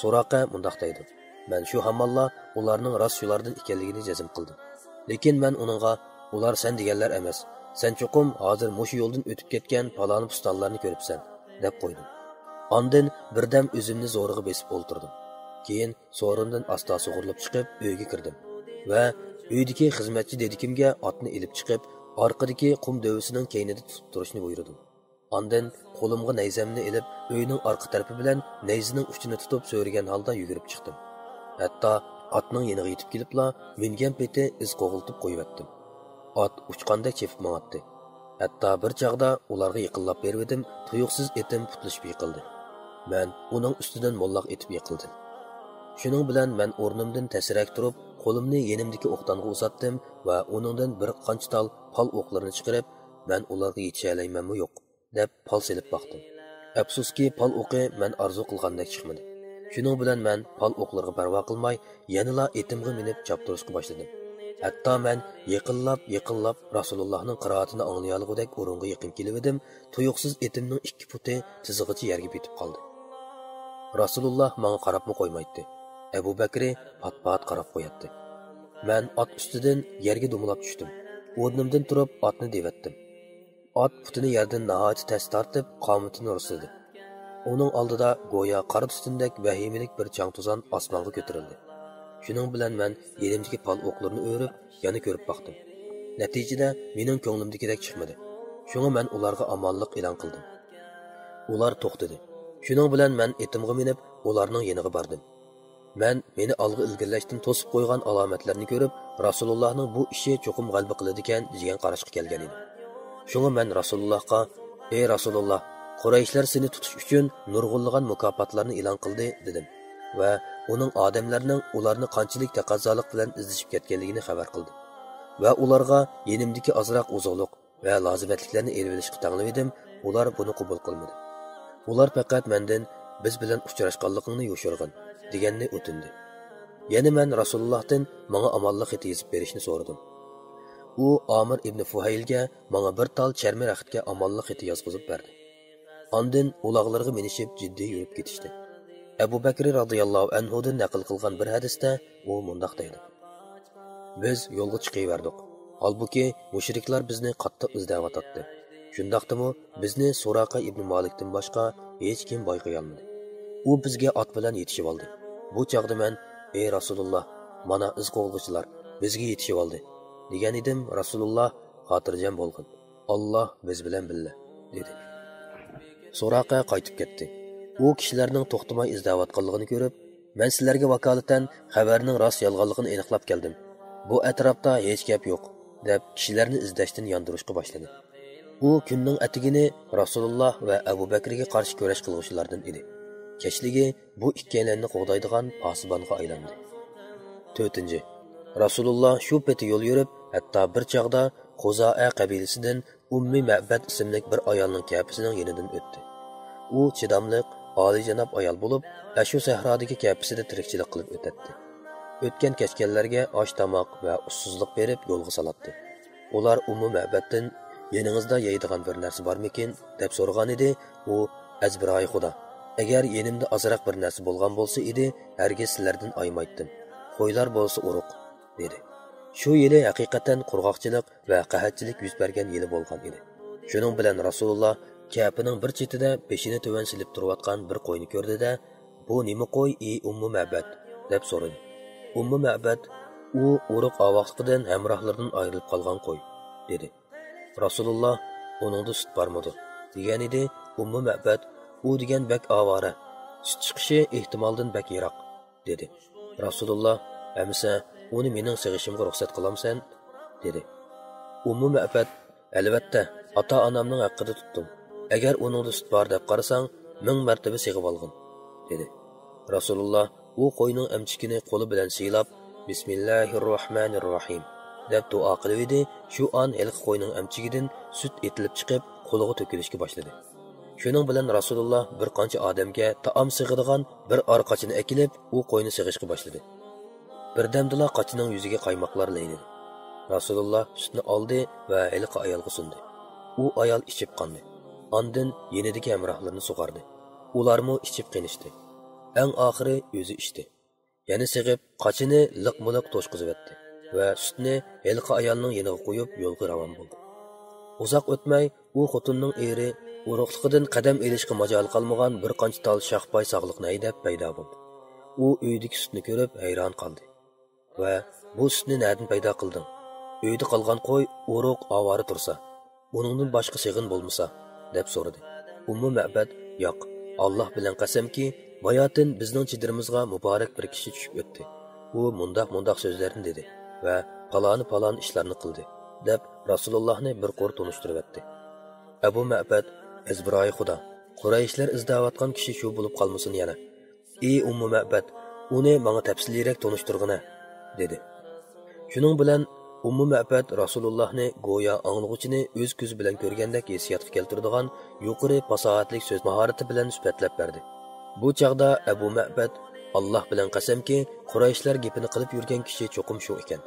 سۇراقە مۇنداق دەيدۇ: مەن شۇ ھامانلا ئۇلارنىڭ راست شۇلاردىن ئىكەنلىكىنى جەزم قىلدىم. لېكىن مەن ئۇنىڭغا، ئۇلار سەن دېگەنلەر ئەمەس، سەن چوقۇم ھازىر مۇشۇ يولدىن ئۆتۈپ كەتكەن پالانى پۇستانلارنى كۆرۈپسەن، دەپ قويدۇم. ئاندىن بىردەم ئۆزۈمنى زورىغا بېسىپ ئولتۇردۇم. كېيىن سورۇندىن ئاستا سۇغۇرۇلۇپ چىقىپ، ئۆيگە كىردىم ۋە ئۆيدىكى خىزمەتچى دېدىكىمگە ئاتنى ئېلىپ چىقىپ، ئارقىدىكى قۇم دۆۋىسىنىڭ كەينىدە تۇتۇپ تۇرۇشنى بۇيرۇدۇم. ئاندىن قولۇمغا نەيزەمنى ئېلىپ، ئۆينىڭ ئارقا تەرىپى بىلەن نەيزىنىڭ ئۇچىنى تۇتۇپ سۆرىگەن ھالدا يۈگۈرۈپ چىقتىم. ھەتتا ئاتنىڭ يېنىغا يېتىپ كېلىپلا، مىنگەن پېتى ئىز قوغلىتىپ قويۇۋەتتىم. ئات ئۇچقاندەك چېپىپ ماڭاتتى. ھەتتا بىر چاغدا ئۇلارغا يېقىنلاپ بېرىۋىدىم، تۇيۇقسىز ئېتىم پۇتلىشىپ يىقىلدى. مەن ئۇنىڭ ئۈستىدىن موللاق ئېتىپ يىقىلدىم. شۇنىڭ بىلەن مەن ئورنۇمدىن تەسرەك تۇرۇپ، قولۇمنى يېنىمدىكى ئوقدانغا ئۇزاتتىم ۋە ئۇنىڭدىن بىر قانچە تال پال ئوقلىرىنى چىقىرىپ، مەن ئۇلارغا يېتىشەلەيمەنمۇ يوق، دەپ پال سېلىپ باقتىم. ئەپسۇسكى، پال ئوقى مەن ئارزۇ قىلغاندەك چىقمىدى. شۇنىڭ بىلەن مەن پال ئوقلىرىغا پەرۋا قىلماي، يەنىلا ئېتىمغا مىنىپ چاپتۇرۇشقا باشلىدىم. ھەتتا مەن يېقىنلاپ، يېقىنلاپ رەسۇلۇللاھنىڭ قىرائىتىنى ئاڭلىيالىغۇدەك ئورۇنغا يېقىن كېلىۋىدىم، تۇيۇقسىز ئېتىمنىڭ ئىككى پۇتى تىزىغىچە يەرگە پېتىپ قالدى. رەسۇلۇللاھ ماڭا قاراپمۇ قويمايتتى. ئەبۇ بەكرى پات-پات قاراپ قوياتتى. مەن ئات ئۈستىدىن يەرگە دومىلاپ چۈشتۈم. ئورنۇمدىن تۇرۇپ ئاتنى دېۋەتتىم. ئات پۇتىنى يەردىن ناھايىتى تەس تارتىپ، قامىتىنى رۇسلىدى. ئۇنىڭ ئالدىدا گويا قارا تۈتۈندەك ۋەھىمىلىك بىر چاڭ-توزان ئاسمانغا كۆتۈرۈلدى. شۇنىڭ بىلەن مەن يېنىمدىكى پال ئوقلىرىنى ئۆرۈپ، يەنە كۆرۈپ باقتىم. نەتىجىدە، مېنىڭ كۆڭلۈمدىكىدەك چىقمىدى. شۇڭا مەن ئۇلارغا ئامانلىق ئېلان قىلدىم. ئۇلار توختىدى. شۇنىڭ بىلەن مەن ئېتىمغا مىنىپ، ئۇلارنىڭ يېنىغا باردىم. مەن مېنى ئالغا ئىلگىرىلەشتىن توسۇپ قويغان ئالامەتلەرنى كۆرۈپ، رەسۇلۇللاھنىڭ بۇ ئىشى چوقۇم غەلىبە قىلىدىكەن، دېگەن قاراشقا كەلگەن ئىدىم. شۇڭا مەن رەسۇلۇللاھقا، «ئەي رەسۇلۇللاھ، قۇرەيشلەر سېنى تۇتۇش ئۈچۈن نۇرغۇنلىغان مۇكاپاتلارنى ئېلان قىلدى» دېدىم ۋە ئۇنىڭ ئادەملەرنىڭ ئۇلارنى قانچىلىك تەقەززالىق بىلەن ئىزدىشىپ كەتكەنلىكىنى خەۋەر قىلدىم ۋە ئۇلارغا يېنىمدىكى ئازراق ئوزۇقلۇق ۋە لازىمەتلىكلەرنى ئېلىۋېلىشقا تەڭلىۋىدىم، ئۇلار بۇنى قوبۇل قىلمىدى. ئۇلار پەقەت مەندىن، «بىز بىلەن ئۇچراشقانلىقىڭنى يوشۇرغىن» دېگەننى ئۆتۈندى. يەنە مەن رەسۇلۇللاھتىن ماڭا ئامانلىق خېتى يېزىپ بېرىشنى سورىدىم. ئۇ ئامىر ئىبنى فۇھەيلگە ماڭا بىر تال چەرمى رەختكە ئامانلىق خېتى يازغۇزۇپ بەردى. ئاندىن ئۇلاغلىرىغا مىنىشىپ جىددىي يۈرۈپ كېتىشتى. ئەبۇ بەكرى رازىياللاھۇ ئەنھۇدىن نەقىل قىلغان بىر ھەدىستە ئۇ مۇنداق دەيدۇ: بىز يولغا چىقىۋەردۇق. ھالبۇكى، مۇشرىكلار بىزنى قاتتىق ئىزدەۋاتاتتى. شۇنداقتىمۇ، بىزنى سۇراقە ئىبنى مالىكتىن باشقا ھېچكىم بايقىيالمىدى. ئۇ بىزگە ئات بىلەن يېتىشىۋالدى. بۇ چاغدا مەن، «ئەي رەسۇلۇللاھ، مانا ئىز قوغلىغۇچىلار، بىزگە يېتىشىۋالدى» دېگەن ئىدىم، رەسۇلۇللاھ، «خاتىرجەم بولغىن، ئاللاھ بىز بىلەن بىللە» دېدى. سۇراقە قايتىپ كەتتى. ئۇ كىشىلەرنىڭ توختىماي ئىزدەۋاتقانلىقىنى كۆرۈپ، «مەن سىلەرگە ۋاكالىتەن خەۋەرنىڭ راست يالغانلىقىنى ئېنىقلاپ كەلدىم. بۇ ئەتراپتا ھېچ گەپ يوق» دەپ، كىشىلەرنى ئىزدەشتىن ياندۇرۇشقا باشلىدى. ئۇ كۈننىڭ ئەتىگىنى رەسۇلۇللاھ ۋە ئەبۇ بەكرىگە قارشى كۈرەش قىلغۇچىلاردىن ئىدى. كەچلىكى بۇ ئىككىيلەننى قوغدايدىغان پاسىبانغا ئايلاندى. تۆتىنچى، رەسۇلۇللاھ شۇ پېتى يول يۈرۈپ، ھەتتا بىر چاغدا خۇزائە قەبىلىسىدىن ئۇممى مەبەد ئىسىملىك بىر ئايالنىڭ كەپىسىنىڭ يېنىدىن ئۆتتى. ئۇ چىداملىق، ئالىيجاناب ئايال بولۇپ، ئەشۇ سەھرادىكى كەپىسىدە تىرىكچىلىك قىلىپ ئۆتەتتى. ئۆتكەن-كەچكەنلەرگە ئاش-تاماق ۋە ئۇسسۇزلۇق بېرىپ يولغا سالاتتى. ئۇلار ئۇممۇ مەبەدتىن، «يېنىڭىزدا يەيدىغان بىر نەرسە بارمىكىن؟» دەپ سورىغانىدى، ئۇ، «ئەزبىرايى خۇدا، ئەگەر يېنىمدا ئازراق بىر نەرسە بولغان بولسا ئىدى، ھەرگىز سىلەردىن ئايىمايتتىم. قويلار بولسا ئۇرۇق» دېدى. شۇ يىلى ھەقىقەتەن قۇرغاقچىلىق ۋە قەھەتچىلىك يۈز بەرگەن يىلى بولغان ئىدى. شۇنىڭ بىلەن رەسۇلۇللاھ كەپىنىڭ بىر چېتىدە بېشىنى تۆۋەن سېلىپ تۇرۇۋاتقان بىر قوينى كۆردى-دە، «بۇ نېمە قوي، ئى ئۇممۇ مەبەد؟» دەپ سورىدى. ئۇممۇ مەبەد، «ئۇ ئۇرۇق ئاۋاقلىقىدىن ھەمراھلىرىدىن ئايرىلىپ قالغان قوي» دېدى. رەسۇلۇللاھ، «ئۇنىڭدا سۈت بارمىدۇ؟» دېگەنىدى. ئۇممۇ مەبەد، «ئۇ دېگەن بەك ئاۋارە، سۈت چىقىشى ئېھتىمالدىن بەك يىراق» دېدى. رەسۇلۇللاھ، «ئەمىسە ئۇنى مېنىڭ سېغىشىمغا رۇخسەت قىلامسەن؟» دېدى. ئۇممۇ مەبەد، «ئەلۋەتتە، ئاتا-ئانامنىڭ ھەققىدە تۇتتۇم. ئەگەر ئۇنىڭدا سۈت بار دەپ قارىساڭ، مىڭ مەرتىبە سېغىۋالغىن» دېدى. رەسۇلۇللاھ ئۇ قوينىڭ ئەمچىكىنى قولى بىلەن سىيلاپ، «بىسمىللاھىرراھمانىرراھىم» دەپ دۇئا قىلىۋىدى، شۇ ئان ھېلىقى قوينىڭ ئەمچىكىدىن سۈت ئېتىلىپ چىقىپ، قولىغا تۆكۈلۈشكە باشلىدى. شۇنىڭ بىلەن رەسۇلۇللاھ بىر قانچە ئادەمگە تائام سېغىدىغان بىر ئارقاچنى ئەكېلىپ، ئۇ قوينى سېغىشقا باشلىدى. بىردەمدىلا قاچىنىڭ يۈزىگە قايماقلار لەيلىدى. رەسۇلۇللاھ سۈتنى ئالدى ۋە ھېلىقى ئايالغا سۇندى. ئۇ ئايال ئىچىپ قاندى. ئاندىن يېنىدىكى ھەمراھلىرىنى سۇغاردى. ئۇلارمۇ ئىچىپ قېنىشتى. ئەڭ ئاخىرى ئۆزى ئىچتى. يەنە سېغىپ، قاچىنى لىقمۇلىق توشقۇزۇۋەتتى ۋە سۈتنى ھېلىقى ئايالنىڭ يېنىغا قويۇپ، يولغا راۋان بولدى. ئۇزاق ئۆتمەي، ئۇ خوتۇننىڭ ئېرى ئۇرۇقلۇقىدىن قەدەم ئېلىشقا ماجالى قالمىغان بىر قانچە تال شاخپاي ساغلىقنى ھەيدەپ پەيدا بولدى. ئۇ ئۆيدىكى سۈتنى كۆرۈپ، ھەيران قالدى ۋە، «بۇ سۈتنى نەدىن پەيدا قىلدىڭ؟ ئۆيدە قالغان قوي ئۇرۇق ئاۋارە تۇرسا، ئۇنىڭدىن باشقا سېغىن بولمىسا؟» دەپ سورىدى. ئۇممۇ مەبەد: «ياق، ئاللاھ بىلەن قەسەمكى، باياتىن بىزنىڭ چېدىرىمىزغا مۇبارەك بىر كىشى چۈشۈپ ئۆتتى. ئۇ مۇنداق-مۇنداق سۆزلەرنى دېدى ۋە پالانى-پالان ئىشلارنى قىلدى» دەپ، رەسۇلۇللاھنى بىر قۇر تونۇشتۇرۇۋەتتى. ئەبۇ مەبەد: «ئەزبىرايى خۇدا، قۇرەيشلەر ئىزدەۋاتقان كىشى شۇ بولۇپ قالمىسۇن يەنە؟ ئى ئۇممۇ مەبەد، ئۇنى ماڭا تەپسىلىيرەك تونۇشتۇرغىنە» دېدى. شۇنىڭ بىلەن ئۇممۇ مەبەد رەسۇلۇللاھنى گويا ئاڭلىغۇچىنى ئۆز كۆزى بىلەن كۆرگەندەك ھېسسىياتقا كەلتۈرىدىغان يۇقىرى پاساھەتلىك سۆز ماھارىتى بىلەن سۈپەتلەپ بەردى. بۇ چاغدا ئەبۇ مەبەد: «ئاللاھ بىلەن قەسەمكى، قۇرەيشلەر گېپىنى قىلىپ يۈرگەن كىشى چوقۇم شۇ ئىكەن.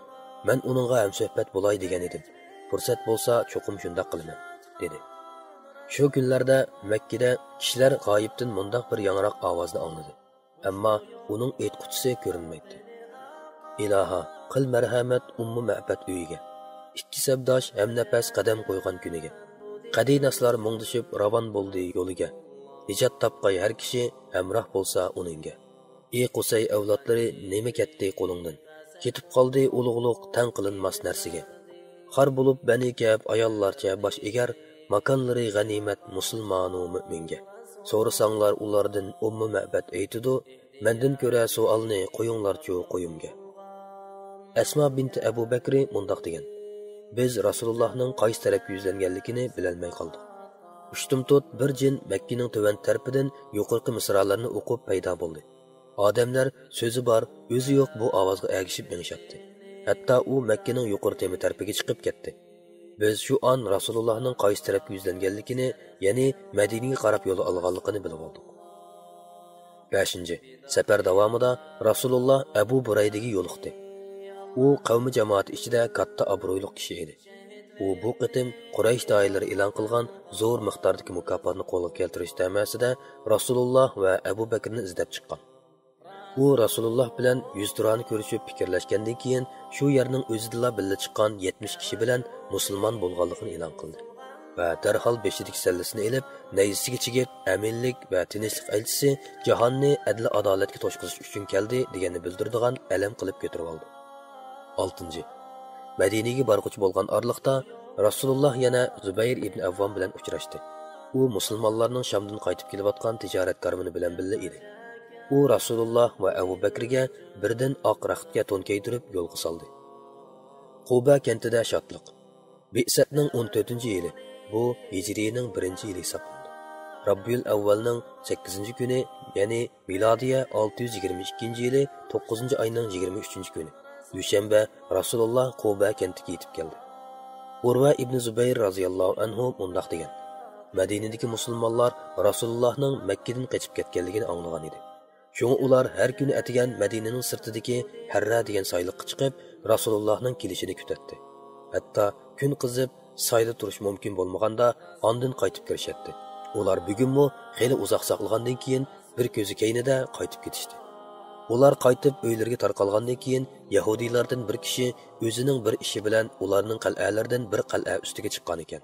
مەن ئۇنىڭغا ھەمسۆھبەت بولاي دېگەن ئىدىم. پۇرسەت بولسا چوقۇم شۇنداق قىلىمەن» دېدى. شۇ كۈنلەردە مەككىدە كىشىلەر غايىبتىن مۇنداق بىر ياڭراق ئاۋازنى ئاڭلىدى. ئەمما ئۇنىڭ ئېيتقۇچىسى كۆرۈنمەيتتى. ئىلاھا، قىل مەرھەمەت ئۇممۇ مەبەد ئۆيىگە، ئىككى سەپداش ھەمنەپەس قەدەم قويغان كۈنىگە. قەدىناسلار مۇڭدىشىپ راۋان بولدى يولىگە. نىجات تاپقاي ھەر كىشى، ھەمراھ بولسا ئۇنىڭگە. ئى قۇسەي ئەۋلادلىرى، نېمە كەتتى قولۇڭدىن؟ كېتىپ قالدى ئۇلۇغلۇق تەڭ قىلىنماس نەرسىگە. خار بولۇپ بەنى كەب ئاياللارچە باش ئېگەر، ماكانلىرى غەنىيمەت مۇسۇلمانۇ مۆمىنگە. سورىساڭلار ئۇلاردىن ئۇممۇ مەبەد ئېيتىدۇ، مەندىن كۆرە سوئالنى قويۇڭلارچۇ قويۇمگە. ئەسما بىنتى ئەبۇ بەكرى مۇنداق دېگەن: «بىز رەسۇلۇللاھنىڭ قايسى تەرەپكە يۈزلەنگەنلىكىنى بىلەلمەي قالدۇق. ئۇشتۇمتۇت بىر جىن مەككىنىڭ تۆۋەن تەرىپىدىن يۇقىرىقى مىسرالارنى ئوقۇپ پەيدا بولدى. ئادەملەر سۆزى بار، ئۆزى يوق بۇ ئاۋازغا ئەگىشىپ مېڭىشاتتى. ھەتتا ئۇ مەككىنىڭ يۇقىرى تېمى تەرىپىگە چىقىپ كەتتى. بىز شۇ ئان رەسۇلۇللاھنىڭ قايسى تەرەپكە يۈزلەنگەنلىكىنى، يەنى مەدىنىگە قاراپ يول ئالغانلىقىنى بىلىۋالدۇق.» بەشىنچى، سەپەر داۋامىدا رەسۇلۇللاھ ئەبۇ بۇرەيدىگە يولۇقتى. ئۇ قەۋمى جامائىتى ئىچىدە كاتتا ئابرۇيلۇق كىشى ئىدى. ئۇ بۇ قېتىم قۇرەيش دائىرىلىرى ئېلان قىلغان زور مىقداردىكى مۇكاپاتنى قولغا كەلتۈرۈش تەمەسىدە رەسۇلۇللاھ ۋە ئەبۇ بەكرىنى ئىزدەپ چىققان. ئۇ رەسۇلۇللاھ بىلەن يۈزتۇرانە كۆرۈشۈپ پىكىرلەشكەندىن كېيىن، شۇ يەرنىڭ ئۆزىدىلا بىللە چىققان يەتمىش كىشى بىلەن مۇسۇلمان بولغانلىقىنى ئېلان قىلدى ۋە دەرھال بېشىدىكى سەللىسىنى ئېلىپ، نەيزىسىگە چىگىپ، ئەمىنلىك ۋە تىنچلىق ئەلچىسى، جاھاننى ئەدلى-ئادالەتكە توشقۇزۇش ئۈچۈن كەلدى، دېگەننى بىلدۈرىدىغان ئەلەم قىلىپ كۆتۈرۈۋالدى. ئالتىنچى، مەدىنىگە بارغۇچى بولغان ئارىلىقتا رەسۇلۇللاھ يەنە زۇبەير ئىبن ئەۋۋام بىلەن ئۇچراشتى. ئۇ مۇسۇلمانلارنىڭ شامدىن قايتىپ كېلىۋاتقان تىجارەت كارۋىنى بىلەن بىللە ئىدى. ئۇ رەسۇلۇللاھ ۋە ئەبۇ بەكرىگە بىردىن ئاق رەختكە تون كىيدۈرۈپ يولغا سالدى. قۇبە كەنتىدە شادلىق. بىئسەتنىڭ ئون تۆتىنچى يىلى، بۇ ھىجرىينىڭ بىرىنچى يىلى ھېسابلىنىدۇ. راببىيۇل ئەۋۋەلنىڭ سەككىزىنچى كۈنى، يەنى مىلادىيە ئالتە يۈز يىگىرمە ئىككىنچى يىلى توققۇزىنچى ئاينىڭ يىگىرمە ئۈچىنچى كۈنى، دۈشەنبە، رەسۇلۇللاھ قۇبە كەنتىگە يېتىپ كەلدى. ئۇرۋە ئىبنى زۇبەير رازىياللاھۇ ئەنھۇ مۇنداق دېگەن: «مەدىنىدىكى مۇسۇلمانلار رەسۇلۇللاھنىڭ مەككىدىن قېچىپ كەتكەنلىكىنى ئاڭلىغان ئىدى. شۇڭا ئۇلار ھەر كۈنى ئەتىگەن مەدىنىنىڭ سىرتىدىكى ھەررە دېگەن سايلىققا چىقىپ، رەسۇلۇللاھنىڭ كېلىشىنى كۈتەتتى. ھەتتا كۈن قىزىپ، سايدا تۇرۇش مۇمكىن بولمىغاندا، ئاندىن قايتىپ كىرىشەتتى. ئۇلار بۈگۈنمۇ خېلى ئۇزاق ساقلىغاندىن كېيىن، بىر كۆزى كەينىدە قايتىپ كېتىشتى. ئۇلار قايتىپ ئۆيلىرىگە تارقالغاندىن كېيىن، يەھۇدىيلاردىن بىر كىشى ئۆزىنىڭ بىر ئىشى بىلەن ئۇلارنىڭ قەلئەلىرىدىن بىر قەلئە ئۈستىگە چىققانىكەن.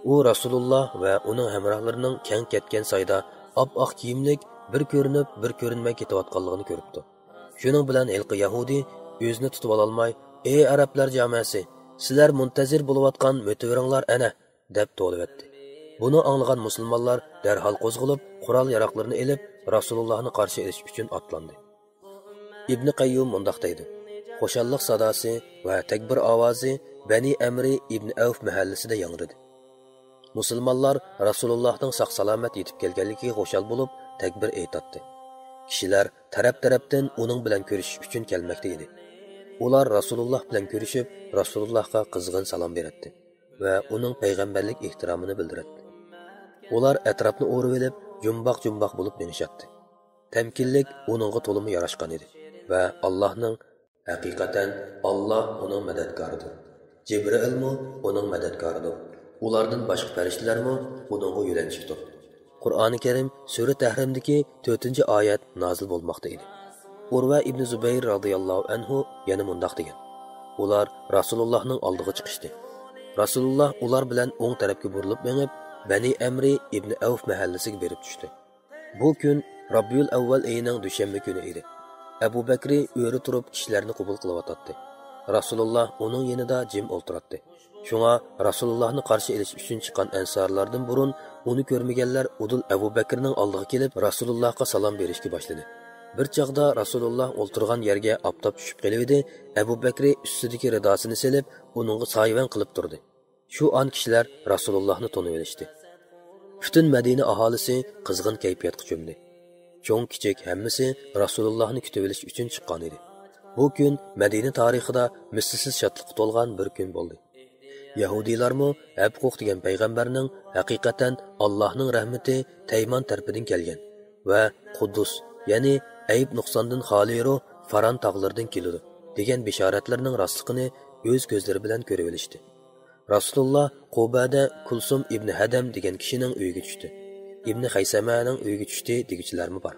ئۇ رەسۇلۇللاھ ۋە ئۇنىڭ ھەمراھلىرىنىڭ كەڭ كەتكەن سايدا ئاپئاق كىيىملىك، بىر كۆرۈنۈپ، بىر كۆرۈنمەي كېتىۋاتقانلىقىنى كۆرۈپتۇ. شۇنىڭ بىلەن ھېلىقى يەھۇدىي ئۆزىنى تۇتۇۋالالماي، «ئەي ئەرەبلەر جامەسى، سىلەر مۇنتەزىر بولۇۋاتقان مۆتىۋىرىڭلار ئەنە!» دەپ توۋلىۋەتتى. بۇنى ئاڭلىغان مۇسۇلمانلار دەرھال قوزغىلىپ، قورال-ياراقلىرىنى ئېلىپ، رەسۇلۇللاھنى قارشى ئېلىش ئۈچۈن ئاتلاندى. ئىبنى قەييۇم مۇنداق دەيدۇ: «خۇشاللىق ساداسى ۋە تەكبىر ئاۋازى بەنى ئەمرى ئىبنى ئەۋف مەھەللىسىدە ياڭرىدى. مۇسۇلمانلار رەسۇلۇللاھنىڭ ساق-سالامەت يېتىپ كەلگەنلىكىگە خۇشال بولۇپ، تەكبىر ئېيتاتتى. كىشىلەر تەرەپ-تەرەپتىن ئۇنىڭ بىلەن كۆرۈشۈش ئۈچۈن كەلمەكتە ئىدى. ئۇلار رەسۇلۇللاھ بىلەن كۆرۈشۈپ، رەسۇلۇللاھقا قىزغىن سالام بېرەتتى ۋە ئۇنىڭ پەيغەمبەرلىك ئېھتىرامىنى بىلدۈرەتتى. ئۇلار ئەتراپنى ئورىۋېلىپ، جۇمباق-جۇمباق بولۇپ مېڭىشاتتى. تەمكىنلىك ئۇنىڭغا تولىمۇ ياراشقان ئىدى ۋە ئاللاھنىڭ، ھەقىقەتەن، ئاللاھ ئۇنىڭ مەدەتكارىدۇر. جىبرىئىلمۇ ئۇنىڭ مەدەتكارىدۇر. ئۇلاردىن باشقا پەرىشتىلەرمۇ ئۇنىڭغا يۆلەنچۈكتۇر.» قۇرئانى كەرىم سۈرە تەھرىمدىكى تۆتىنچى ئايەت نازىل بولماقتا ئىدى. ئۇرۋە ئىبنى زۇبەير رازىياللاھۇ ئەنھۇ يەنە مۇنداق دېگەن: «ئۇلار رەسۇلۇللاھنىڭ ئالدىغا چىقىشتى. رەسۇلۇللاھ ئۇلار بىلەن ئوڭ تەرەپكە بۇرۇلۇپ مېڭىپ، بەنى ئەمرى ئىبنى ئەۋف مەھەللىسىگە بېرىپ چۈشتى. بۇ كۈن راببىيۇل ئەۋۋەل ئېيىنىڭ دۈشەنبە كۈنى ئىدى. ئەبۇ بەكرى ئۆرە تۇرۇپ كىشىلەرنى قوبۇل قىلىۋاتاتتى. رەسۇلۇللاھ ئۇنىڭ يېنىدا جىم ئولتۇراتتى. شۇڭا رەسۇلۇللاھنى قارشى ئېلىش ئۈچۈن چىققان ئەنسارلاردىن بۇرۇن ئۇنى كۆرمىگەنلەر ئۇدۇل ئەبۇ بەكرىنىڭ ئالدىغا كېلىپ، رەسۇلۇللاھقا سالام بېرىشكە باشلىدى. بىر چاغدا رەسۇلۇللا ئولتۇرغان يەرگە ئاپتاپ چۈشۈپ قېلىۋىدى، ئەبۇ بەكرى ئۈستىدىكى رىداسىنى سېلىپ، ئۇنىڭغا سايىۋەن قىلىپ تۇردى. شۇ ئان كىشىلەر رەسۇلۇللاھنى تونۇۋېلىشتى. پۈتۈن مەدىنە ئاھالىسى قىزغىن كەيپىياتقا چۆمدى. چوڭ-كىچىك ھەممىسى رەسۇلۇللاھنى كۈتۈۋېلىش ئۈچۈن چىققانىدى. بۇ كۈن مەدىنە تارىخىدا مىسلىسىز شادلىققا تولغان بىر كۈن بولدى. يەھۇدىيلارمۇ ھەبقۇق دېگەن پەيغەمبەرنىڭ ھەقىقەتەن ئاللاھنىڭ رەھمىتى تەيمان تەرىپىدىن كەلگەن ۋە قۇددۇس، يەنى ئەيىب-نۇقساندىن خالىي روھ فاران تاغلىرىدىن كېلىدۇ، دېگەن بېشارەتلىرىنىڭ راستلىقىنى ئۆز كۆزلىرى بىلەن كۆرۈۋېلىشتى. رەسۇلۇللا قۇبەدە كۇلسۇم ئىبنى ھەدەم دېگەن كىشىنىڭ ئۆيىگە چۈشتى. ئىبنى خەيسەمەنىڭ ئۆيىگە چۈشتى دېگۈچىلەرمۇ بار.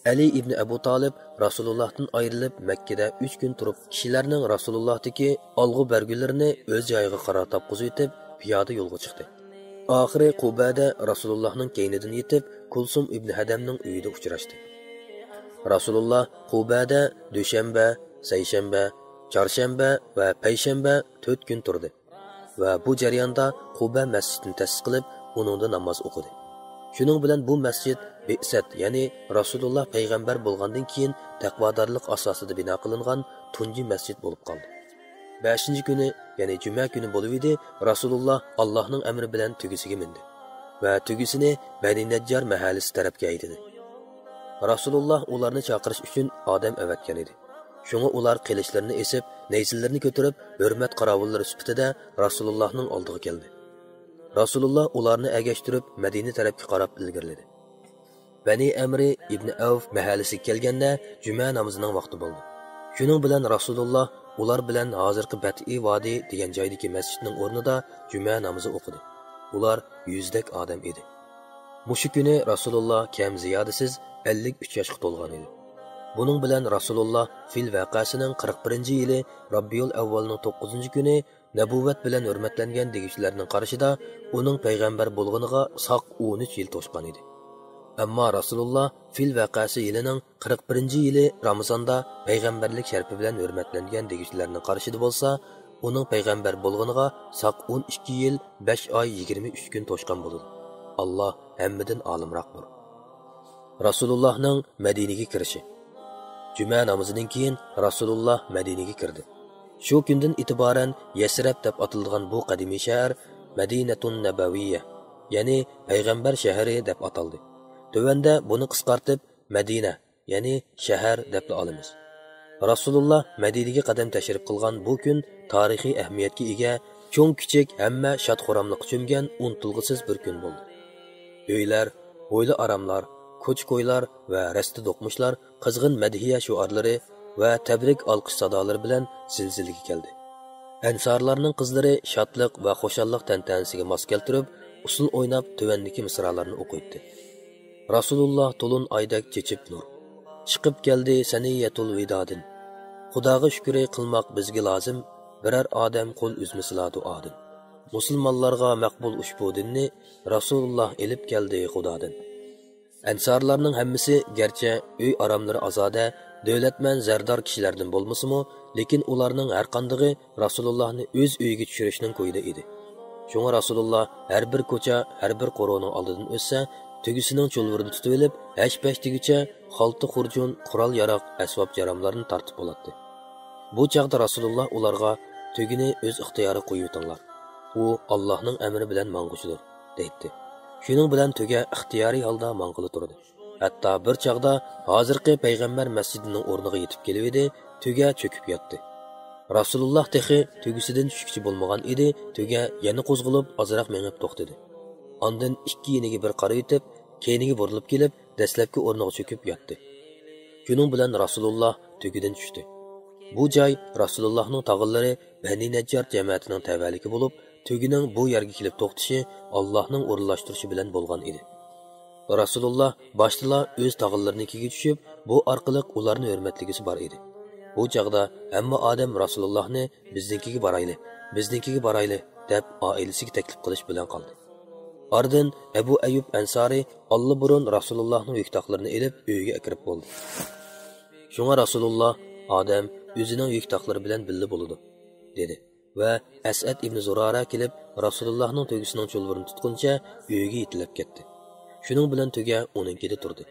ئەلى ئىبنى ئەبۇ تالىپ رەسۇلۇللاھتىن ئايرىلىپ، مەككىدە ئۈچ كۈن تۇرۇپ، كىشىلەرنىڭ رەسۇلۇللاھتىكى ئالغۇ بەرگۈلىرىنى ئۆز جايىغا قارار تاپقۇزۇۋېتىپ، پىيادە يولغا چىقتى. ئاخىرى قۇبەدە رەسۇلۇللاھنىڭ كەينىدىن يېتىپ، كۇلسۇم ئىبنى ھەدەمنىڭ ئۆيىدە ئۇچراشتى. رەسۇلۇللا قۇبەدە دۈشەنبە، سەيشەنبە، چارشەنبە ۋە پەيشەنبە تۆت كۈن تۇردى ۋە بۇ جەرياندا قۇبە مەسچىتىنى تەسىس قىلىپ، ئۇنىڭدا ناماز ئوقۇدى. شۇنىڭ بىلەن بۇ مەسچىت بىئسەت، يەنى رەسۇلۇللا پەيغەمبەر بولغاندىن كېيىن تەقۋادارلىق ئاساسىدا بىنا قىلىنغان تۇنجى مەسچىت بولۇپ قالدى. بەشىنچى كۈنى، يەنى جۈمە كۈنى بولۇۋىدى، رەسۇلۇللا ئاللاھنىڭ ئەمرى بىلەن تۆگىسىگە مىندى ۋە تۆگىسىنى بەنى نەججار مەھەللىسى تەرەپكە ھەيدىدى. رەسۇلۇللا ئۇلارنى چاقىرىش ئۈچۈن ئادەم ئەۋەتكەن ئىدى. شۇڭا ئۇلار قىلىچلىرىنى ئېسىپ، نەيزىلىرىنى كۆتۈرۈپ، ھۆرمەت قاراۋۇللىرى سۈپىتىدە رەسۇلۇللانىڭ ئالدىغا كەلدى. رەسۇلۇللا ئۇلارنى ئەگەشتۈرۈپ، مەدىنە تەرەپكە قاراپ ئىلگىرىلىدى. بەنى ئەمرى ئىبنى ئەۋف مەھەللىسىگە كەلگەندە، جۈمە نامىزىنىڭ ۋاقتى بولدى. شۇنىڭ بىلەن رەسۇلۇللا ئۇلار بىلەن ھازىرقى بەتئى ۋادى دېگەن جايدىكى مەسچىتنىڭ ئورنىدا جۈمە نامىزى ئوقۇدى. ئۇلار يۈزدەك ئادەم ئىدى. مۇشۇ كۈنى رەسۇلۇللا كەم زىيادىسىز ئەللىك ئۈچ ياشقا تولغان ئىدى. بۇنىڭ بىلەن رەسۇلۇللا فىل ۋەقەسىنىڭ قىرىق بىرىنچى يىلى راببىئۇل ئەۋۋەلنىڭ توققۇزىنچى كۈنى نەبۇۋۋەت بىلەن ھۆرمەتلەنگەن دېگۈچىلەرنىڭ قارىشىدا ئۇنىڭ پەيغەمبەر بولغىنىغا ساق ئون ئۈچ يىل توشقان ئىدى. ئەمما رەسۇلۇللا فىل ۋەقەسى يىلىنىڭ قىرىق بىرىنچى يىلى رامىزاندا پەيغەمبەرلىك شەرىپى بىلەن ھۆرمەتلەنگەن دېگۈچىلەرنىڭ قارىشىدا بولسا، ئۇنىڭ پەيغەمبەر بولغىنىغا ساق ئون ئىككى يىل، بەش ئاي، يىگىرمە ئۈچ كۈن توشقان بولىدۇ. ئاللا ھەممىدىن ئالىمراقتۇر. رەسۇلۇللاھنىڭ مەدىنىگە كىرىشى. جۈمە نامىزىدىن كېيىن رەسۇلۇللا مەدىنىگە كىردى. شۇ كۈندىن ئېتىبارەن يەسرەب دەپ ئاتىلىدىغان بۇ قەدىمىي شەھەر مەدىنەتۇن نەبەۋىيە، يەنى پەيغەمبەر شەھىرى دەپ ئاتالدى. تۆۋەندە بۇنى قىسقارتىپ مەدىنە، يەنى شەھەر دەپلا ئالىمىز. رەسۇلۇللا مەدىنىگە قەدەم تەشرىپ قىلغان بۇ كۈن تارىخىي ئەھمىيەتكە ئىگە، چوڭ-كىچىك ھەممە شاد-خۇراملىققا چۆمگەن ئۇنتۇلغۇسىز بىر كۈن بولدى. ئۆيلەر، ھويلا-ئاراملار، كوچا-كويلار ۋە رەستە دوقمۇشلار قىزغىن مەدھىيە شوئارلىرى ۋە تەبرىك ئالقىش سادالىرى بىلەن زىلزىلىگە كەلدى. ئەنسارلارنىڭ قىزلىرى شادلىق ۋە خۇشاللىق تەنتەنىسىگە ماس كەلتۈرۈپ، ئۇسسۇل ئويناپ، تۆۋەندىكى مىسرالارنى ئوقۇيتتى. رەسۇلۇللا تولۇن ئايدەك چېچىپ نۇر، چىقىپ كەلدى سەنىيەتۇل ۋىدادىن. خۇداغا شۈكرى قىلماق بىزگە لازىم، بىرەر ئادەم قول ئۈزمىسىلا دۇئادىن. مۇسۇلمانلارغا مەقبۇل ئۇشبۇ دىننى، رەسۇلۇللا ئېلىپ كەلدى خۇدادىن. ئەنسارلارنىڭ ھەممىسى گەرچە ئۆي ئاراملىرى ئازادە، دۆلەتمەن، زەردار كىشىلەردىن بولمىسىمۇ، لېكىن ئۇلارنىڭ ھەرقاندىقى رەسۇلۇللاھنى ئۆز ئۆيىگە چۈشۈرۈشنىڭ كويىدا ئىدى. شۇڭا رەسۇلۇللا ھەر بىر كوچا، ھەر بىر قورۇنىڭ ئالدىدىن ئۆتسە، تۆگىسىنىڭ چۇلۋۇرىدا تۇتۇۋېلىپ، ھەش-پەش دېگۈچە خالتا-خۇرجۇن، قورال-ياراغ، ئەسۋاب-جاراملارنى تارتىپ بولاتتى. بۇ چاغدا رەسۇلۇللا ئۇلارغا، «تۆگىنى ئۆز ئىختىيارىغا قويۇۋېتىڭلار. ئۇ ئاللاھنىڭ ئەمرى بىلەن ماڭغۇچىدۇر» دەيتتى. شۇنىڭ بىلەن تۆگە ئىختىيارىي ھالدا ماڭغىلى تۇردى. ھەتتا بىر چاغدا ھازىرقى پەيغەمبەر مەسچىتىنىڭ ئورنىغا يېتىپ كېلىۋىدى، تۆگە چۆكۈپ ياتتى. رەسۇلۇللا تېخى تۆگىسىدىن چۈشكۈچە بولمىغان ئىدى، تۆگە يەنە قوزغىلىپ ئازراق مېڭىپ توختىدى. ئاندىن ئىككى يېنىگە بىر قارىۋېتىپ، كەينىگە بۇرۇلۇپ كېلىپ، دەسلەپكى ئورنىغا چۆكۈپ ياتتى. شۇنىڭ بىلەن رەسۇلۇللا تۆگىدىن چۈشتى. بۇ جاي رەسۇلۇللانىڭ تاغىلىرى بەنى نەججار جەمەتىنىڭ تەۋەلىكى بولۇپ، تۆگىنىڭ بۇ يەرگە كېلىپ توختىشى ئاللاھنىڭ ئورۇنلاشتۇرۇشى بىلەن بولغان ئىدى. رەسۇلۇللا باشتىلا ئۆز تاغىلىرىنىڭكىگە چۈشۈپ، بۇ ئارقىلىق ئۇلارنى ھۆرمەتلىگۈسى بار ئىدى. بۇ چاغدا ھەممە ئادەم رەسۇلۇللاھنى، «بىزنىڭكىگە بارايلى، بىزنىڭكىگە بارايلى» دەپ، ئائىلىسىگە تەكلىپ قىلىش بىلەن قالدى. ئارىدىن ئەبۇ ئەييۇب ئەنسارى ئاللىبۇرۇن رەسۇلۇللاھنىڭ يۈك تاقلىرىنى ئېلىپ، ئۆيىگە ئەكىرىپ بولدى. شۇڭا رەسۇلۇللا، «ئادەم ئۆزىنىڭ يۈك تاقلىرى بىلەن بىللە بولىدۇ» دېدى. ۋە ئەسئەد ئىبنى زۇرارە كېلىپ، رەسۇلۇللاھنىڭ تۆگىسىنىڭ چۇلۋۇرىنى تۇتقىنىچە ئۆيىگە يېتىلەپ كەتتى. شۇنىڭ بىلەن تۆگە ئۇنىڭكىدە تۇردى.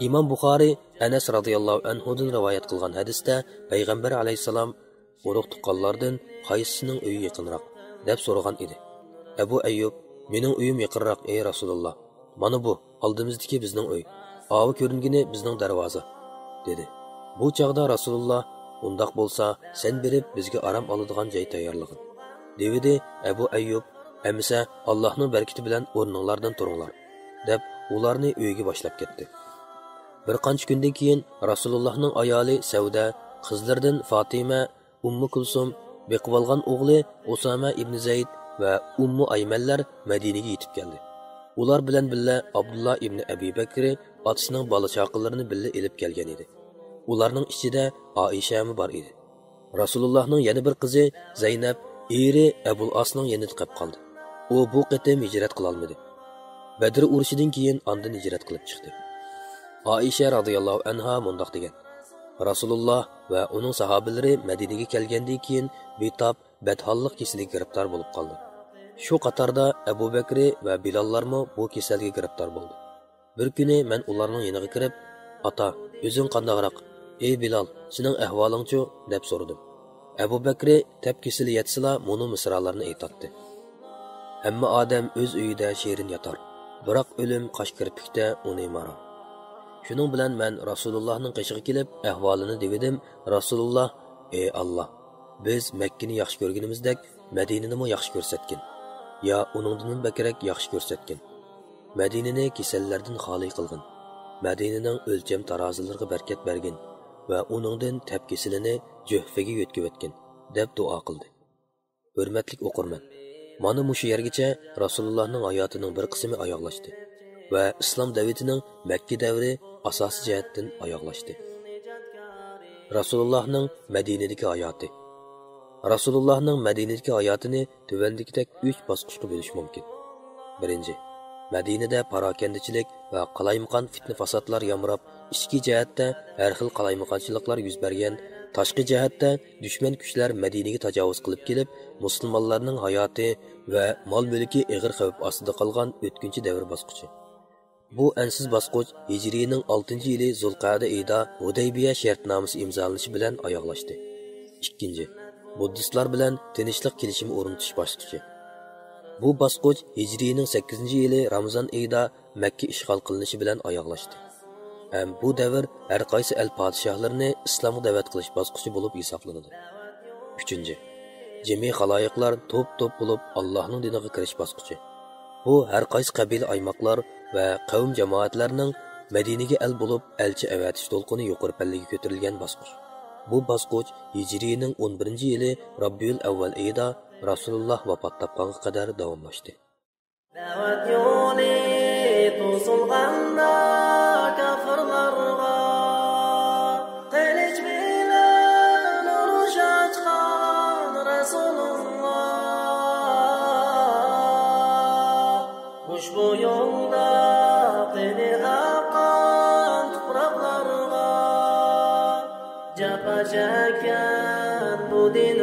ئىمام بۇخارىي ئەنەس رازىياللاھۇ ئەنھۇدىن رىۋايەت قىلغان ھەدىستە پەيغەمبەر ئەلەيھىسسالام ئۇرۇق-تۇغقانلاردىن قايسىسىنىڭ ئۆيى يېقىنراق دەپ سورىغان ئىدى. ئەبۇ ئەييۇب، مېنىڭ ئۆيۈم يېقىنراق، ئەي رەسۇلۇللا. مانا بۇ، ئالدىمىزدىكى بىزنىڭ ئۆي. ئاۋۇ كۆرۈنگىنى بىزنىڭ دەرۋازا، دېدى. بۇ چاغدا رەسۇلۇللا، ئۇنداق بولسا، سەن بېرىپ بىزگە ئارام ئالىدىغان جاي تەييارلىغىن، دېۋىدى. ئەبۇ ئەييۇب، ئەمىسە ئاللاھنىڭ بەرىكىتى بىلەن ئورنۇڭلاردىن تۇرۇڭلار، دەپ ئۇلارنى ئۆيىگە باشلاپ كەتتى. بىر قانچە كۈندىن كېيىن رەسۇلۇللاھنىڭ ئايالى سەۋدە، قىزلىرىدىن فاتىمە، ئۇممۇ كۇلسۇم، بېقىۋالغان ئوغلى ئۇسامە ئىبنى زەيد ۋە ئۇممۇ ئايمەنلەر مەدىنىگە يېتىپ كەلدى. ئۇلار بىلەن بىللە ئابدۇللا ئىبنى ئەبى بەكرى ئاتىسىنىڭ بالا-چاقىلىرىنى بىللە ئېلىپ كەلگەن ئىدى. ئۇلارنىڭ ئىچىدە ئائىشەمۇ بار ئىدى. رەسۇلۇللاھنىڭ يەنە بىر قىزى زەينەپ ئېرى ئەبۇل ئاسنىڭ يېنىدا قېپ قالدى. ئۇ بۇ قېتىم ھىجرەت قىلالمىدى. بەدر ئۇرۇشىدىن كېيىن ئاندىن ھىجرەت قىلىپ چىقتى. ئائىشە رازىياللاھۇ ئەنھا مۇنداق دېگەن: رەسۇلۇللاھ ۋە ئۇنىڭ ساھابىلىرى مەدىنىگە كەلگەندىن كېيىن بىتاپ بەتھاللىق كېسىلىگە گىرىپتار بولۇپ قالدى. شۇ قاتاردا ئەبۇ بەكرى ۋە بىلاللارمۇ بۇ كېسەلگە گىرىپتار بولدى. بىر كۈنى مەن ئۇلارنىڭ يېنىغا كىرىپ، «ئاتا، ئۆزۈڭ قانداقراق؟ ئەي بىلال، سېنىڭ ئەھۋالىڭچۇ؟» دەپ سورىدىم. ئەبۇ بەكرى تەپ كېسىلى يەتسىلا مۇنۇ مىسرالارنى ئېيتاتتى: «ھەممە ئادەم ئۆز ئۆيىدە شېرىن ياتار، بىراق ئۆلۈم قاش كىرپىكتە ئۇنى مارار.» شۇنىڭ بىلەن مەن رەسۇلۇللاھنىڭ قېشىغا كېلىپ ئەھۋالىنى دېۋىدىم. رەسۇلۇللاھ، ئەي ئاللاھ، بىز مەككىنى ياخشى كۆرگىنىمىزدەك مەدىنىنىمۇ ياخشى كۆرسەتكىن، يا ئۇنىڭدىنمۇ بەكرەك ياخشى كۆرسەتكىن. مەدىنىنى كېسەللەردىن خالىي قىلغىن. مەدىنىنىڭ ئۆلچەم تارازىلىرىغا بەرىكەت بەرگىن ۋە ئۇنىڭدىن تەپ كېسىلىنى جۆھفىگە يۆتكىۋەتكىن، دەپ دۇئا قىلدى. ھۆرمەتلىك ئوقۇرمەن، مانا مۇشۇ يەرگىچە رەسۇلۇللاھنىڭ ھاياتىنىڭ بىر قىسمى ئاياغلاشتى ۋە ئىسلام دەۋىتىنىڭ مەككە دەۋرى ئاساسىي جەھەتتىن ئاياغلاشتى. رەسۇلۇللاھنىڭ مەدىنىدىكى ھاياتى. رەسۇلۇللاھنىڭ مەدىنىدىكى ھاياتىنى تۆۋەندىكىدەك ئۈچ باسقۇچقا بۆلۈش مۇمكىن. بىرىنچى، مەدىنىدە پاراكەندىچىلىك ۋە قالايمىقان پىتنە-پاساتلار يامراپ، ئىچكى جەھەتتە ھەر خىل قالايمىقانچىلىقلار يۈز بەرگەن، تاشقى جەھەتتە دۈشمەن كۈچلەر مەدىنىگە تاجاۋۇز قىلىپ كېلىپ، مۇسۇلمانلارنىڭ ھاياتى ۋە مال-مۈلكى ئېغىر خەۋپ ئاستىدا قالغان ئۆتكۈنچى دەۋر باسقۇچى. بۇ ئەنسىز باسقۇچ ھىجرىينىڭ ئالتىنچى يىلى زۇلقەدە ئېيىدا ھۇدەيبىيە شەرتنامىسى ئىمزالىنىشى بىلەن ئاياغلاشتى. ئىككىنچى، بۇددىستلار بىلەن تىنچلىق كېلىشىمى ئورنىتىش باسقۇچى. بۇ باسقۇچ ھىجرىينىڭ سەككىزىنچى يىلى رامىزان ئېيىدا مەككە ئىشغال قىلىنىشى بىلەن ئاياغلاشتى. ھەم بۇ دەۋر ھەر قايسى ئەل پادىشاھلىرىنى ئىسلامغا دەۋەت قىلىش باسقۇچى بولۇپ ھېسابلىنىدۇ. ئۈچىنچى، جىمى خالايىقلار توپ-توپ بولۇپ ئاللاھنىڭ دىنىغا كىرىش باسقۇچى. بۇ ھەر قايسى قەبىلە، ئايماقلار ۋە قەۋم جامائەتلەرنىڭ مەدىنىگە ئەل بولۇپ ئەلچى ئەۋەتىش دولقۇنى يۇقىرى پەللىگە كۆتۈرۈلگەن باسقۇچ. بۇ باسقۇچ ھىجرىينىڭ ئون بىرىنچى يىلى راببىئۇل ئەۋۋەل ئېيىدا رەسۇلۇللاھ ۋاپات تاپقانغا قەدەر داۋاملاشتى. دەۋەت يولى توسۇلغاندا كاپىرلارغا، قىلىچ بىلەن ئۇرۇش ئاچقان رەسۇلۇللا. ئۇشبۇ يولدا قېنى ئاققان تۇپراقلارغا، جاپا چەككەن بۇ دىن